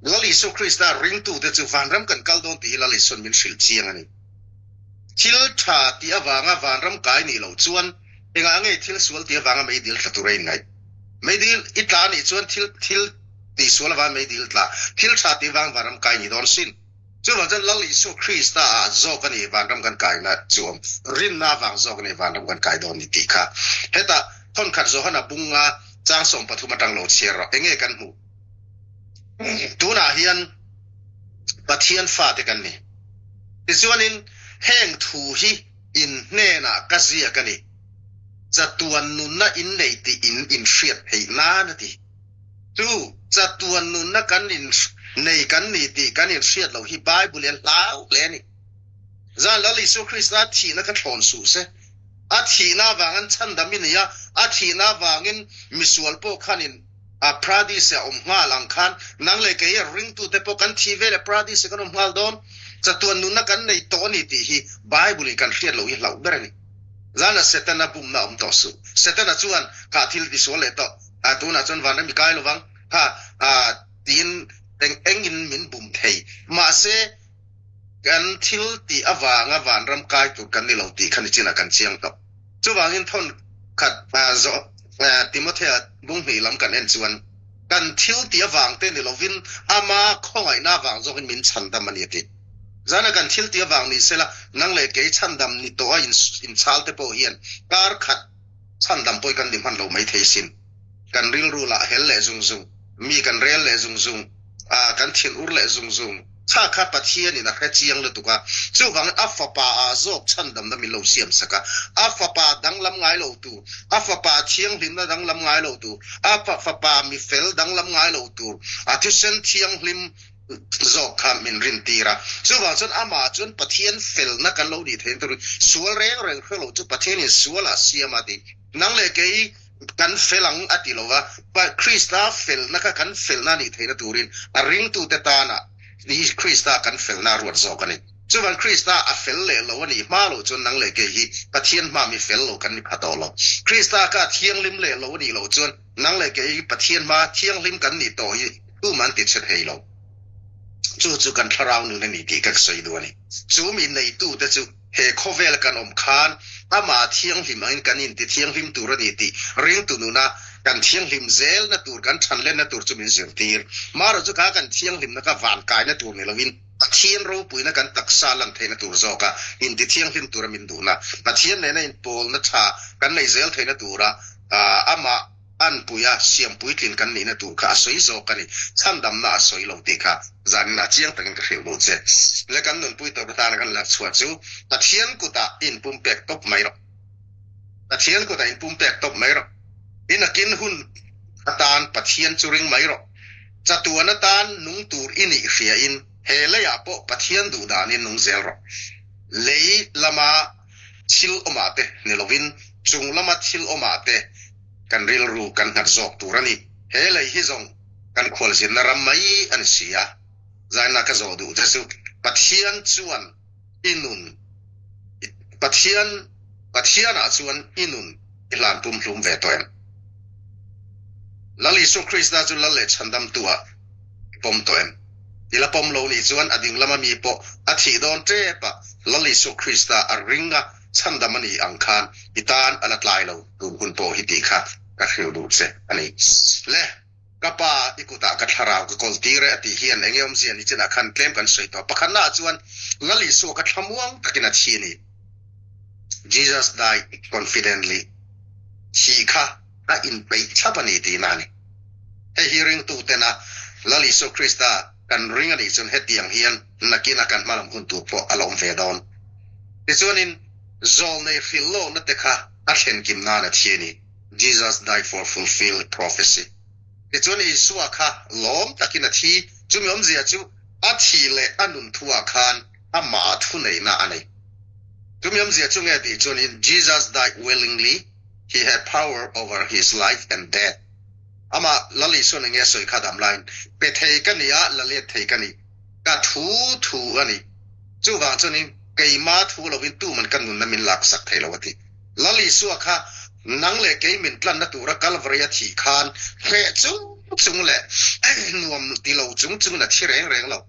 Lal Isua Krista ringtute chu vanram kan kal dawn tih hi Lal Isua'n min hrilh chiang a ni. Thil tha tih avanga vanram kai nih loh chuan engah nge thil sual tih avanga meidil tla tur a inngaih? Meidil i tla nih chuan thil thil tihsual avanga meidil tla, thil tha tih avang vanram kai ni dawn sin. Chuvang chuan Lal Isua Krista ah zawk a ni vanram kan kaina chu awm, rinna avang zawk a ni vanram kan kai dawn ni tih kha. Hetah thawnkhat Johana bunga chang 13 atang lo chhiar rawh, enge kan hmuh? Tunah hian Pathian fate kan ni. Tichuanin heng thu hi in hnenah ka ziak a ni, chatuan nunna in nei tih in inhriat theih nan a ti. Chu chatuan nunna kan in nei kan ni tih kan inhriat loh hi Bible hian hlau hle a ni. Zan Lal Isua Krista thihna kha thlawn suh se. A thihna avangin chhandam i nei a, a thihna avangin misual pawh khanin a Paradise a awm nghal ang khan nang leh kei a ringtute pawh kan thih veleh Paradise kan awm nghal dawn. Chatuan nunna kan nei tawh a ni tih hi Bible in kan hriat loh hi hlauh ber a ni. Zana Setana bumna awm tawh suh. Setana chuan kha thil tisual leh tawh. A tunah chuan vanram i kai lovang kha a tiin eng engin min bum thei. Mahse, kan thil tih avanga vanram kai tur kan ni lo tih kha nichinah kan chiang tawh. Chuvangin thawn khat zawh Timothea bunghnih lam kan en chuan kan thil tih avang te ni lovin ama khawngaihna avang zawkin min chhandam a ni a ti. Zana kan thil tih avang ni sela nang leh kei chhandam ni tawh a inchhal te pawh hian kar khat Chhandam pawh i kan ni hman lo mai thei sin. Kan rilru lah hel leh zung zung, mi kan rel leh zung zung, ah kan thin ur leh zung zung. Kha kha Pathian in a hre chiang lutuk a, chuvangin a fapa ah zawk chhandamna min lo siam sak a, a fapa danglam ngai lo tur, a fapa thianghlimna danglam ngai lo tur, a fapa mifel danglam ngai lo tur, a thisen thianghlim zawk kha min rintir a. Chuvang chuan amah chuan Pathian felna kan lo nih theihna turin sual reng reng hre lo chu Pathianin sualah siam a ti. Nang leh kei kan fel ang a ti lo va, Krista felna kha kan felna nih theihna turin a ringtute tana Krista kan felna a ruat zawk a ni. Chuvang Krista a fel leh lo a nih hma loh chuan nang leh kei hi Pathian hma mi fel lo kan ni pha tawh lo. Krista kha a thianghlim leh lo a nih loh chuan nang leh kei Pathian hma thianghlim kan nih tawh hi Tum an ti chhe thei lo. Chu chu kan thlarau nun a ni tih ka sawi duh a ni. Chu mi neitute chu he khawvel kan awm khan amah thianghlim angin kan inti thianghlim tur a ni tih ringtu nuna kan thianghlim zelna tur, kan thanlenna tur chu min zirtir. Marawh chu kha kan thianghlimna kha vankaina tur ni lovin Pathian ropuina kan taksa lan theihna tur zawka inti thianghlim tura min duhna, Pathian nena inpawlna tha kan nei zel theihna tura amah Anpuia siam puitlin kan nihna tur kha a sawi zawk a ni. Chhandamna a sawi lo tih kha zaninah chiang takin ka hrilh duh che. Le kan nunpui tawp atana kan lak chhuah chu Pathian kutah inpumpek tawp mai rawh. Pathian kutah inpumpek tawp mai rawh. I nakin hun atan Pathian chu ring mai rawh. Chatuan atan nung tur i nih hriain he leiah pawh Pathian duh danin nung zel rawh. Lei lama thil awmah te ni lovin chung lama thil awmah te Kan rilru kan nghat zawk tur a ni. He lei hi zawng kan khualzinna ram mai a ni si a. Zaina ka zawh duh te chu Pathian chuan i nun Pathian Pathianah chuan i nun i hlan pumhlum ve tawh em? Lal Isua Krista chu Lal leh Chhandamtu ah i pawm tawh em? I la pawm lo nih chuan a ding lama mi pawh a thih dawn tep a, Lal Isua Krista a ring a chhandam a nih ang khan i tan a la tlai lo. Tun hun pawh hi tih kha ka hrilh duh che a ni. Le, ka pa i kutah ka thlarau ka kawl tir e a tih hian enge awmzia ni chinah khan tlem kan sawi tawh. Pakhatnaah chuan Lal Isua ka thlamuang takin a thi a ni. Jesus died confidently. Thih kha a inpeih thlap a ni tihna a ni. Hei hi ringtutena Lal Isua Krista kan ring a nih chuan hetiang hian nakina kan hmalam hun tur pawh a la awm ve dawn. Tichuanin zawlnei hrilh lawkna te kha a thlen kim nan a thi a ni. Jesus died for fulfilled prophecy. Tichuan Isua kha lawm takin a thi, chumi awmzia chu a thih leh a nun thuah khan amah thuneihna a nei. Chumi awmzia chu nge tih chuanin Jesus died willingly, he had power over his life and death. Amah Lal Isuan enge a sawi kha dam laiin, Pe thei ka ni a, la let thei ka ni. Ka thu thu a ni. Chuvang chuanin keima thu lovin tuman ka nunna min laksak thei lo a ti. Lal Isua kha nang leh kei min tlanna tura Kalvari a thih khan hreh chung chung leh nuam ti lo chung chungin a thi reng reng lo.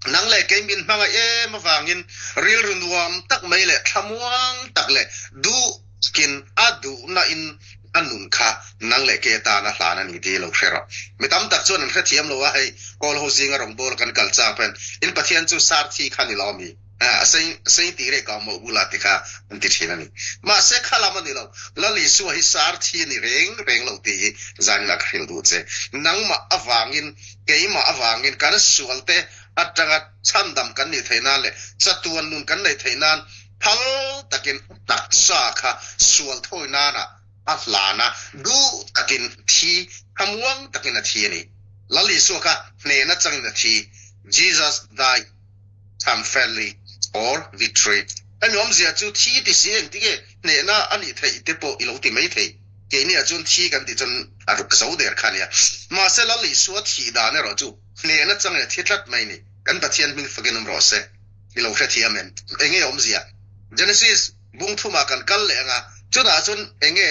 Nang leh kei min hmangaih em avangin rilru nuam tak mai leh thlamuang tak leh duh takin a duhna in a nun kha nang leh kei atana hlan a ni tih lo hre rawh. Mi tam tak chuan an hrethiam lo a, hei Kawl ho zinga rawngbawla kan kal chang pawhin in Pathian chu sarthi kha ni lo mi? A sei tih reh ka mawh bula ti kha an ti thin a ni. Mahse kha lam a ni lo, Lal Isua hi sar thi a ni reng reng lo tih hi zanin ah ka hrilh duh che. Nangmah avangin, keimah avangin kan sualte atanga chhandam kan nih theih nan leh chatuan nun kan neih theih nan phal takin a taksa kha sual thawi nanah a hlan a, duh takin thi, thlamuang takin a thi a ni. Lal Isua kha hnehna changin a thi, Jesus died. Thamfelli or Victory. Hemi awmzia chu thi ti si engti nge hnehna a nih theih te pawh i lo ti mai thei. Keini ah chuan thi kan tih chuan a ruk zo der kha a nia. Mahse Lal Isua thih dan erawh chu hnehna chang leh thi tlat mai ni. Kan Pathian hming fakin awm rawh se. I lo hrethiam em? Enge awmzia? Genesis bung thumah kan kal leh anga chutah chuan enge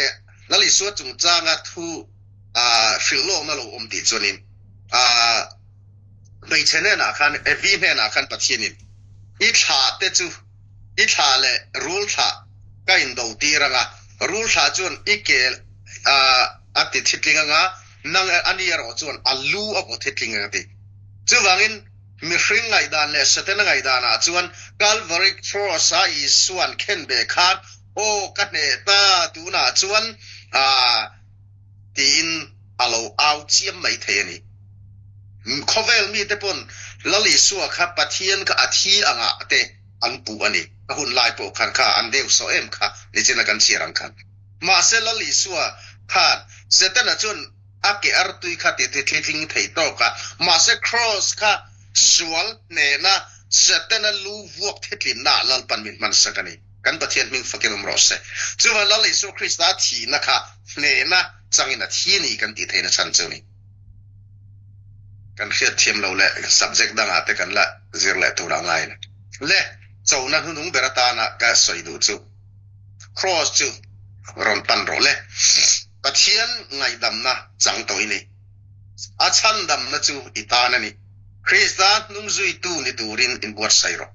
Lal Isua chungchanga thu hrilh lawkna lo awm tih chuanin Hmeichhe hnenah khan, Evi hnenah khan Pathianin, I thlah te chu i thlah leh rul thlah ka indo tir anga, rul thlah chuan i ke a ti thitling anga, nang ani erawh chuan a lu a vaw thitling ang a ti. Chuvangin mihring ngaihdan leh Setana ngaihdanah chuan Calvary Cross-a Isua'n khenbeh khan, Aw ka hneh ta, tunah chuan tiin a lo au chiam mai thei a ni. Khawvel mite pawn Lal Isua kha Pathian kha a thi angah te an puh a ni. A hun lai pawh khan kha an deu sawh em kha nichina kan chhiar ang khan. Mahse Lal Isua khan Setana chuan a ke artui kha ti thlitling thei tawk a, mahse Kraws kha sual hnehna Setana lu vuak thitlinna ah Lalpan min hmansak a ni. Kan Pathian hming fakin awm rawh se. Chuvan Lal Isua Krista thihna kha hnehna changin a thi ni kan tih theihna chhan chu ni. Kan hriat thiam lo leh subject dangah te kan la zir leh tur a ngai le. Chona hnunung ber atana ka sawi duh chu Kraws chu rawn pan rawh le. Pathian ngaihdamna chang tawh i ni. A chhandamna chu i tan a ni. Krista hnungzuitu ni turin inbuatsaih rawh.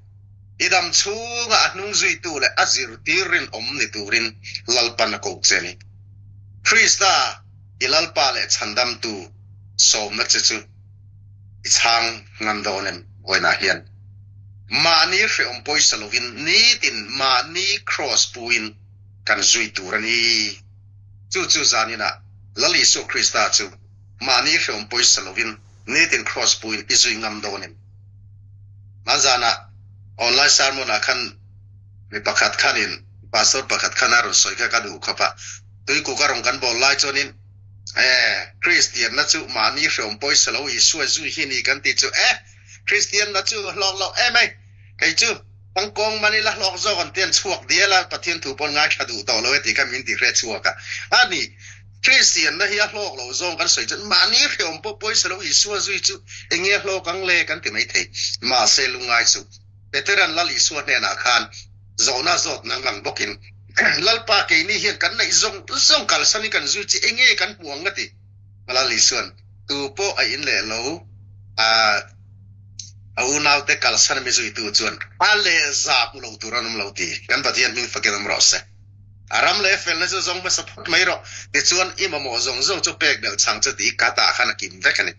I dam chhunga a hnung zuitu leh a zirtir rinawm ni turin Lalpan a ko che a ni. Krista, i Lalpa leh Chhandamtu sawmna che chu i chhang ngam dawn em? Vawiinah hian mahni hrehawm pawisa lovin nitin mahni kraws puin kan zui tur a ni. Chu chu zaninah Lal Isua Krista chu mahni hrehawm pawisa lovin nitin kraws puin i zui ngam dawn em? Hmanzanah online sermon ah khan mi pakhat khanin pastor pakhat khan a rawn sawi kha ka duh khawp a, tuikuk a rawn kan bawl lai chuanin e Kristian na chu mahni hreawm pawisa lo Isua zui hi ni kan tih chu e Kristian na chu hlawk loh em ei kei chu pangkawng man ila hlawk zawk an ti an chhuak dial a Pathian thu pawn ngaithla duh tawh lo e tih kha min ti hre chhuak a a ni. Kristianna hi a hlawk loh zawng kan sawi chuan mahni hrehawm pawh pawisa lo Isua zui chu eng nge hlawk ang le kan ti mai thei. Mahse lungngai chu Peteran Lal Isua hnenah khan zawhna zawt nang ang bawkin Lalpa keini hian kan neih zawng zawng kalsan hi kan zui chi eng nge kan hmu ang a ti. Lal Isuan tu pawh a in leh lo a a unaute kalsan a mi zuitu chuan a lehza hmu lo tur an awm lo ti. Kan Pathian hming fakin awm rawh se. A ram leh felna chu zawng hmasa phawt mai rawh, tichuan i mamawh zawng zawng chu pek belh chang chu tih ka tah khan a kim vek a ni.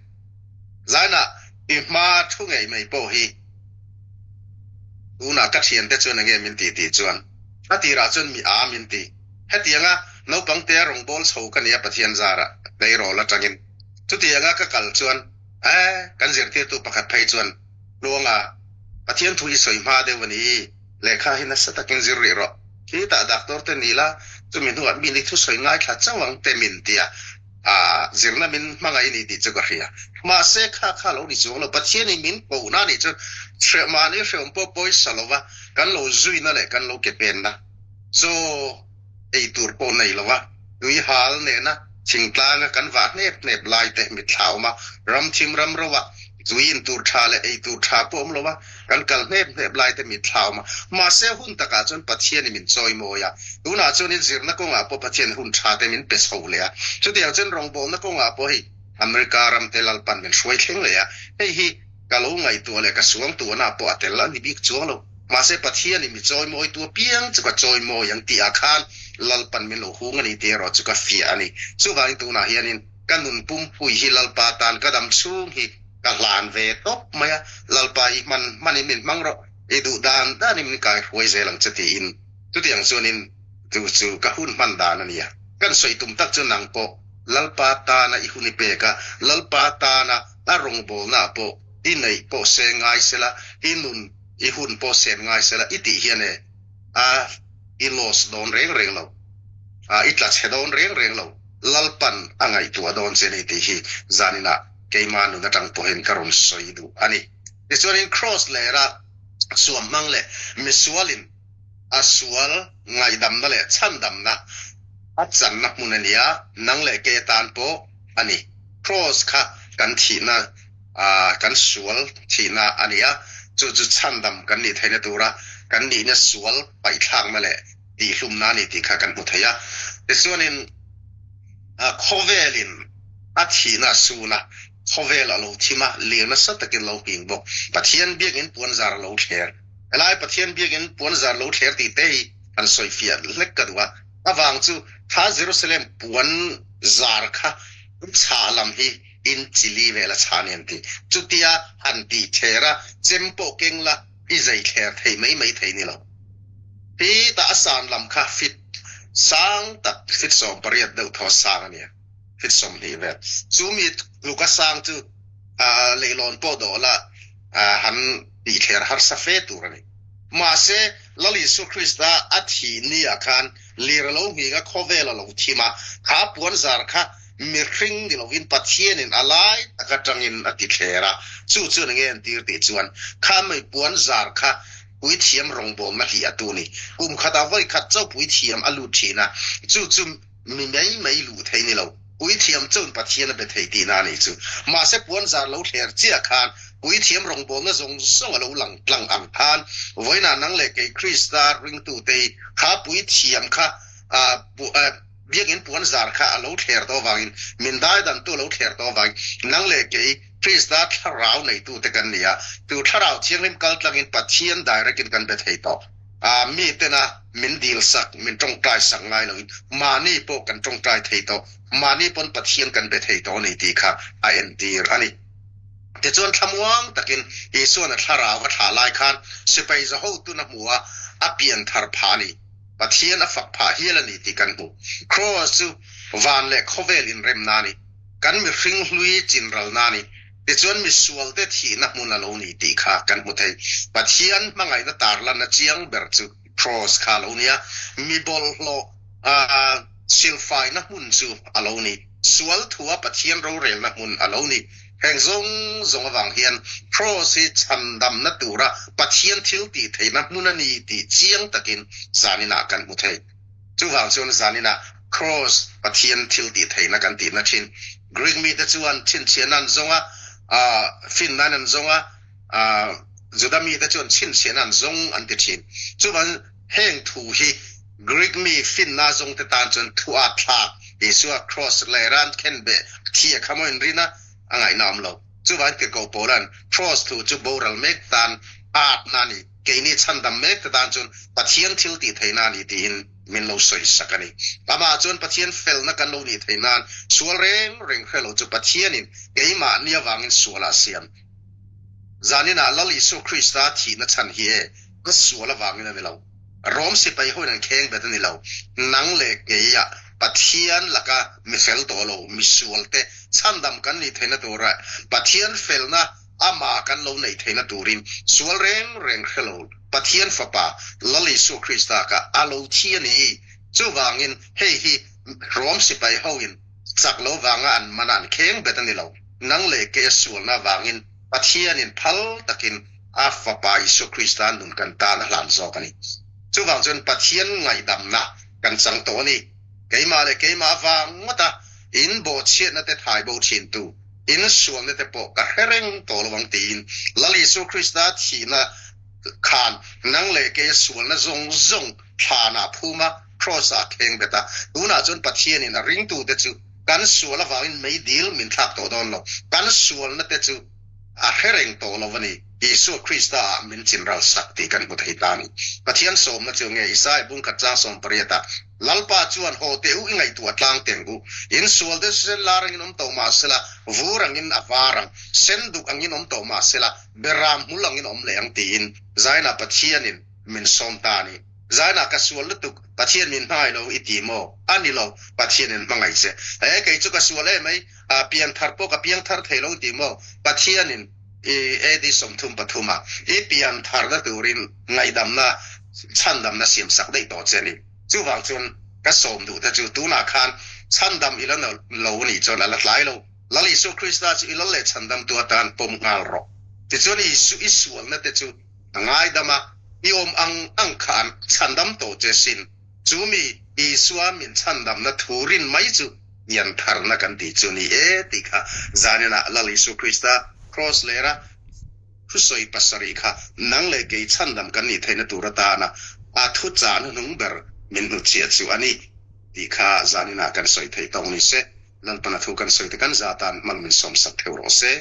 Zainah i hma thu ngei mai pawh hi tunah ka thiante chuan enge min tih tih chuan a tirah chuan mi a min ti. Hetianga naupang tea rawngbâwl chho ka nia Pathian zarah tleirawl atangin chutianga ka kal chuan e kan zirtirtu pakhat phei chuan Tluanga Pathian thu i sawi hma deuh a ni. Lehkha hi nasa takin zir rih rawh. Khitah doctor te ni la, Chumi hnuah mi ni thusawi ngaithla chauh ang te min ti a, aa zirna min hmangaih a ni tih chu ka hria. Mahse kha kha lo ni chuang lo, Pathianin min kohna a nih chuan hreh mahni hrehawm pawh pawisa lova kan lo zuina leh kan lo ke penna chaw ei tur pawh nei lova tui hal nena thingtlanga kan vah hnep hnep lai te mitthla awm a, ram thim ram ro ah tui in tur tha leh ei tur tha pawh awm lova kan kal hnep hnep lai te mitthla awm a. Mahse hun takah chuan Pathianin min chawimawi a, tunah chuanin zirna kawngah pawh Pathian hun tha te min pe chho leh a, chutiang chuan rawngbawlna kawngah pawh hei America ram te Lalpan min hruai thleng leh a, hei hi ka lo ngaihtuah leh ka suangtuahna pawh a tel a ni bik chuang lo. Mahse Pathianin mi chawimawitu apiang chu ka chawimawi ang tihah khan Lalpan min lo hung a ni tih erawh chu ka fiah a ni. Chuvangin tunah hianin ka nun pumpui hi Lalpa tan ka dam chhung hi ka hlan ve tawp mai a, Lalpa i hman hmanin min hmang rawh, i duh dan danin min kaihruai zel ang che tiin chutiang chuanin chu chu ka hun hman dan a nia. Kan sawi tum tak chu nang pawh Lalpa tana i hun i pek a, Lalpa tana a rawngbawlnaah pawh i neih pawh se ngai sela, i nun i hun pawh sen ngai sela i tih hian e a i loss dawn reng reng lo, a i tla chhe dawn reng reng lo, Lalpan a ngaihtuah dawn che ni tih hi zaninah keima nun atang pawhin ka rawn sawi duh a ni. Tichuanin Kraws lera suam hmang leh misualin a sual ngaihdamna leh chhandamna a channa hmun a ni a, nang leh kei atan pawh a ni. Kraws kha kan thihna kan sual thihna a ni a, chu chu chhandam kan nih theihna tura kan nihna sual paihthlakna leh tihhlumna a ni tih kha kan hmu thei a. Tichuanin khawvelin a thihna a sun a, khawvel a lo thim a, lir nasa takin lo nghing bawk. Pathian biakin puanzar a lo thler. Helai Pathian biakin puanzar lo thler tih te hi han sawifiah hlek ka duh a. Avang chu kha Jerusalem puanzar kha chhah lam hi in chili vel a chhan i an ti. Chutia han tih thler a, chem pawh keng la i zai thler thei mai mai thei ni lo. Hetah a san lam kha fit sang tak fit 18 deuh thaw sang a nia, fit 20 vel. Chu mi tluk a sang chu leihlawn pawh dawh la han tih thler harsa fe tur a ni. Mahse, Lal Isua Krista a thih ni ah khan lir a lo nghing a, khawvel a lo thim a, kha puanzar kha Mihring ni lovin Pathianin a lai tak atangin a ti thler a, chu chuan enge an tir tih chuan kha mei puan zar kha puithiam rawngbawlna hlih a tu ni. Kum khatah vawi khat chauh puithiam a lut thin a, chu chu mi mai mai luh thei ni lo, puithiam chauhin Pathian a be thei tihna a nih chu. Mahse puan zar lo thler chiah khan puithiam rawngbawlna zawng zawng a lo lang tlang ang khan vawiinah nang leh kei Krista ringtute hi kha puithiam kha Biakinn puan zar kha a lo thler tawh avangin, min daidantu a lo thler tawh avangin, nang leh kei Krista thlarau neitute kan ni a, chu thlarau thianghlim kal tlangin Pathian direct in kan be thei tawh. A mitena min dilsak, min tawngtai sak ngai loin mahni pawh kan tawngtai thei tawh, mahni pawn Pathian kan be thei tawh a ni tih kha a entir a ni. Tichuan thlamuang takin Isuan a thlarau a thlah lai khan sipai zahotun a hmu a, a pian thar phah a ni. Pathian a fak phah hial a ni tih kan hmu. Kraws chu van leh khawvel inremna a ni. Kan mihring hlui chinralna a ni. Tichuan misualte thihna hmun a lo ni tih kha kan hmu thei. Pathian hmangaihna tarlanna chiang ber chu kraws kha a lo ni a, mi bawlhhlawh silfaina hmun chu a lo ni. Sual thua Pathian rorelna hmun a lo ni. Heng zawng zawng avang hian Kraws hi chhandamna tura Pathian thil tih theihna hmun a ni tih chiang takin zaninah kan hmu thei. Chuvang chuan zaninah Kraws Pathian thil tih theihna kan tihna thin. Greek mite chuan chhinchhiahna an zawng a, finnain an zawng a, Juda mite chuan chhinchhiahna an zawng an ti thin. Chuvang heng thu hi Greek mi finna zawngte tan chuan thu at thlak, Isua kraws leh ran khenbeh thi a kha maw inrin a, a ngaihna awm lo. Chuvangin Tirhkoh Paula'n kraws thu chu boral mek tan atna a ni, keini chhandam mek te tan chuan Pathian thil tih theihna a ni tiin min lo sawi sak a ni. Amah chuan Pathian felna kan lo nih theih nan sual reng reng hre lo chu Pathianin keimahni avangin sualah a siam. Zaninah Lal Isua Krista thihna chhan hi e, ka sual avangin a ni lo. Rom sipai hoin an kheng bet a ni lo. Nang leh keia Pathian laka mi fel tawh lo, mi sual te chhandam kan nih theihna tura Pathian felna amah kan lo neih theihna turin sual reng reng hre lo Pathian Fapa Lal Isua Krista kha a lo thi a ni. Chuvangin hei hi Rom sipai hoin chak lo vanga an man a an kheng bet a ni lo. Nang leh kei a sualna avangin Pathianin phal takin a Fapa Isua Krista nun kan tan a hlan zawk a ni. Chuvang chuan Pathian ngaihdamna kan chang tawh a ni. Keimah leh keimah avang ngawta in bawhchhiatna te thai bo thintu, in sualna te pawh ka hre reng tawh lo ang tiin Lal Isua Krista thihna khan nang leh kei a sualna zawng zawng thlanah phum a, Kraws-ah a kheng bet a. Tunah chuan Pathianin a ringtute chu kan sual avangin meidil min thlak tawh dawn lo. Kan sualna te chu a hre reng tawh lo a ni. Isua Krista-ah min chinral sak tih kan hmu thei ta a ni. Pathian sawmna chu nge? Isaia bungkhat chang 18-ah, Lalpa chuan haw teh u, i ngaihtuah tlang teng u. In sual te chu sen lar angin awm tawh mah sela, vur angin a var ang, sen duk angin awm tawh mah sela, beram hmul angin awm leh ang tiin Zaina Pathianin min sawm ta a ni. Zaina ka sual lutuk, Pathian min hmangaih lo i ti maw? A ni lo, Pathianin hmangaih che. He, kei chu ka sual em mai, a pianthar pawh ka piangthar thei lo i ti maw? Pathianin i AD 33 ah i piantharna turin ngaihdamna, chhandamna siamsak daih tawh che a ni. Chuvang chuan ka sawm duh te chu tunah khan chhandam i la lo nih chuan a la tlai lo. Lal Isua Krista chu i lal leh chhandamtu atan pawm nghal rawh. Tichuan Isu i sualna te chu a ngaidam a, i awm ang ang kha an chhandam tawh che sin. Chu mi Isua min chhandamna thu rin mai chu piantharna kan tih chu ni e tih kha zaninah Lal Isua Krista Kraws lera thusawi pasarih kha nang leh kei chhandam kan nih theihna tur atana a thuchah hnuhnung ber min hnutchhiah chu a ni tih kha zaninah kan sawi theih tawk ni se. Lalpana thu kan sawi te kan zah atan hmal min sawmsak theuh rawh se.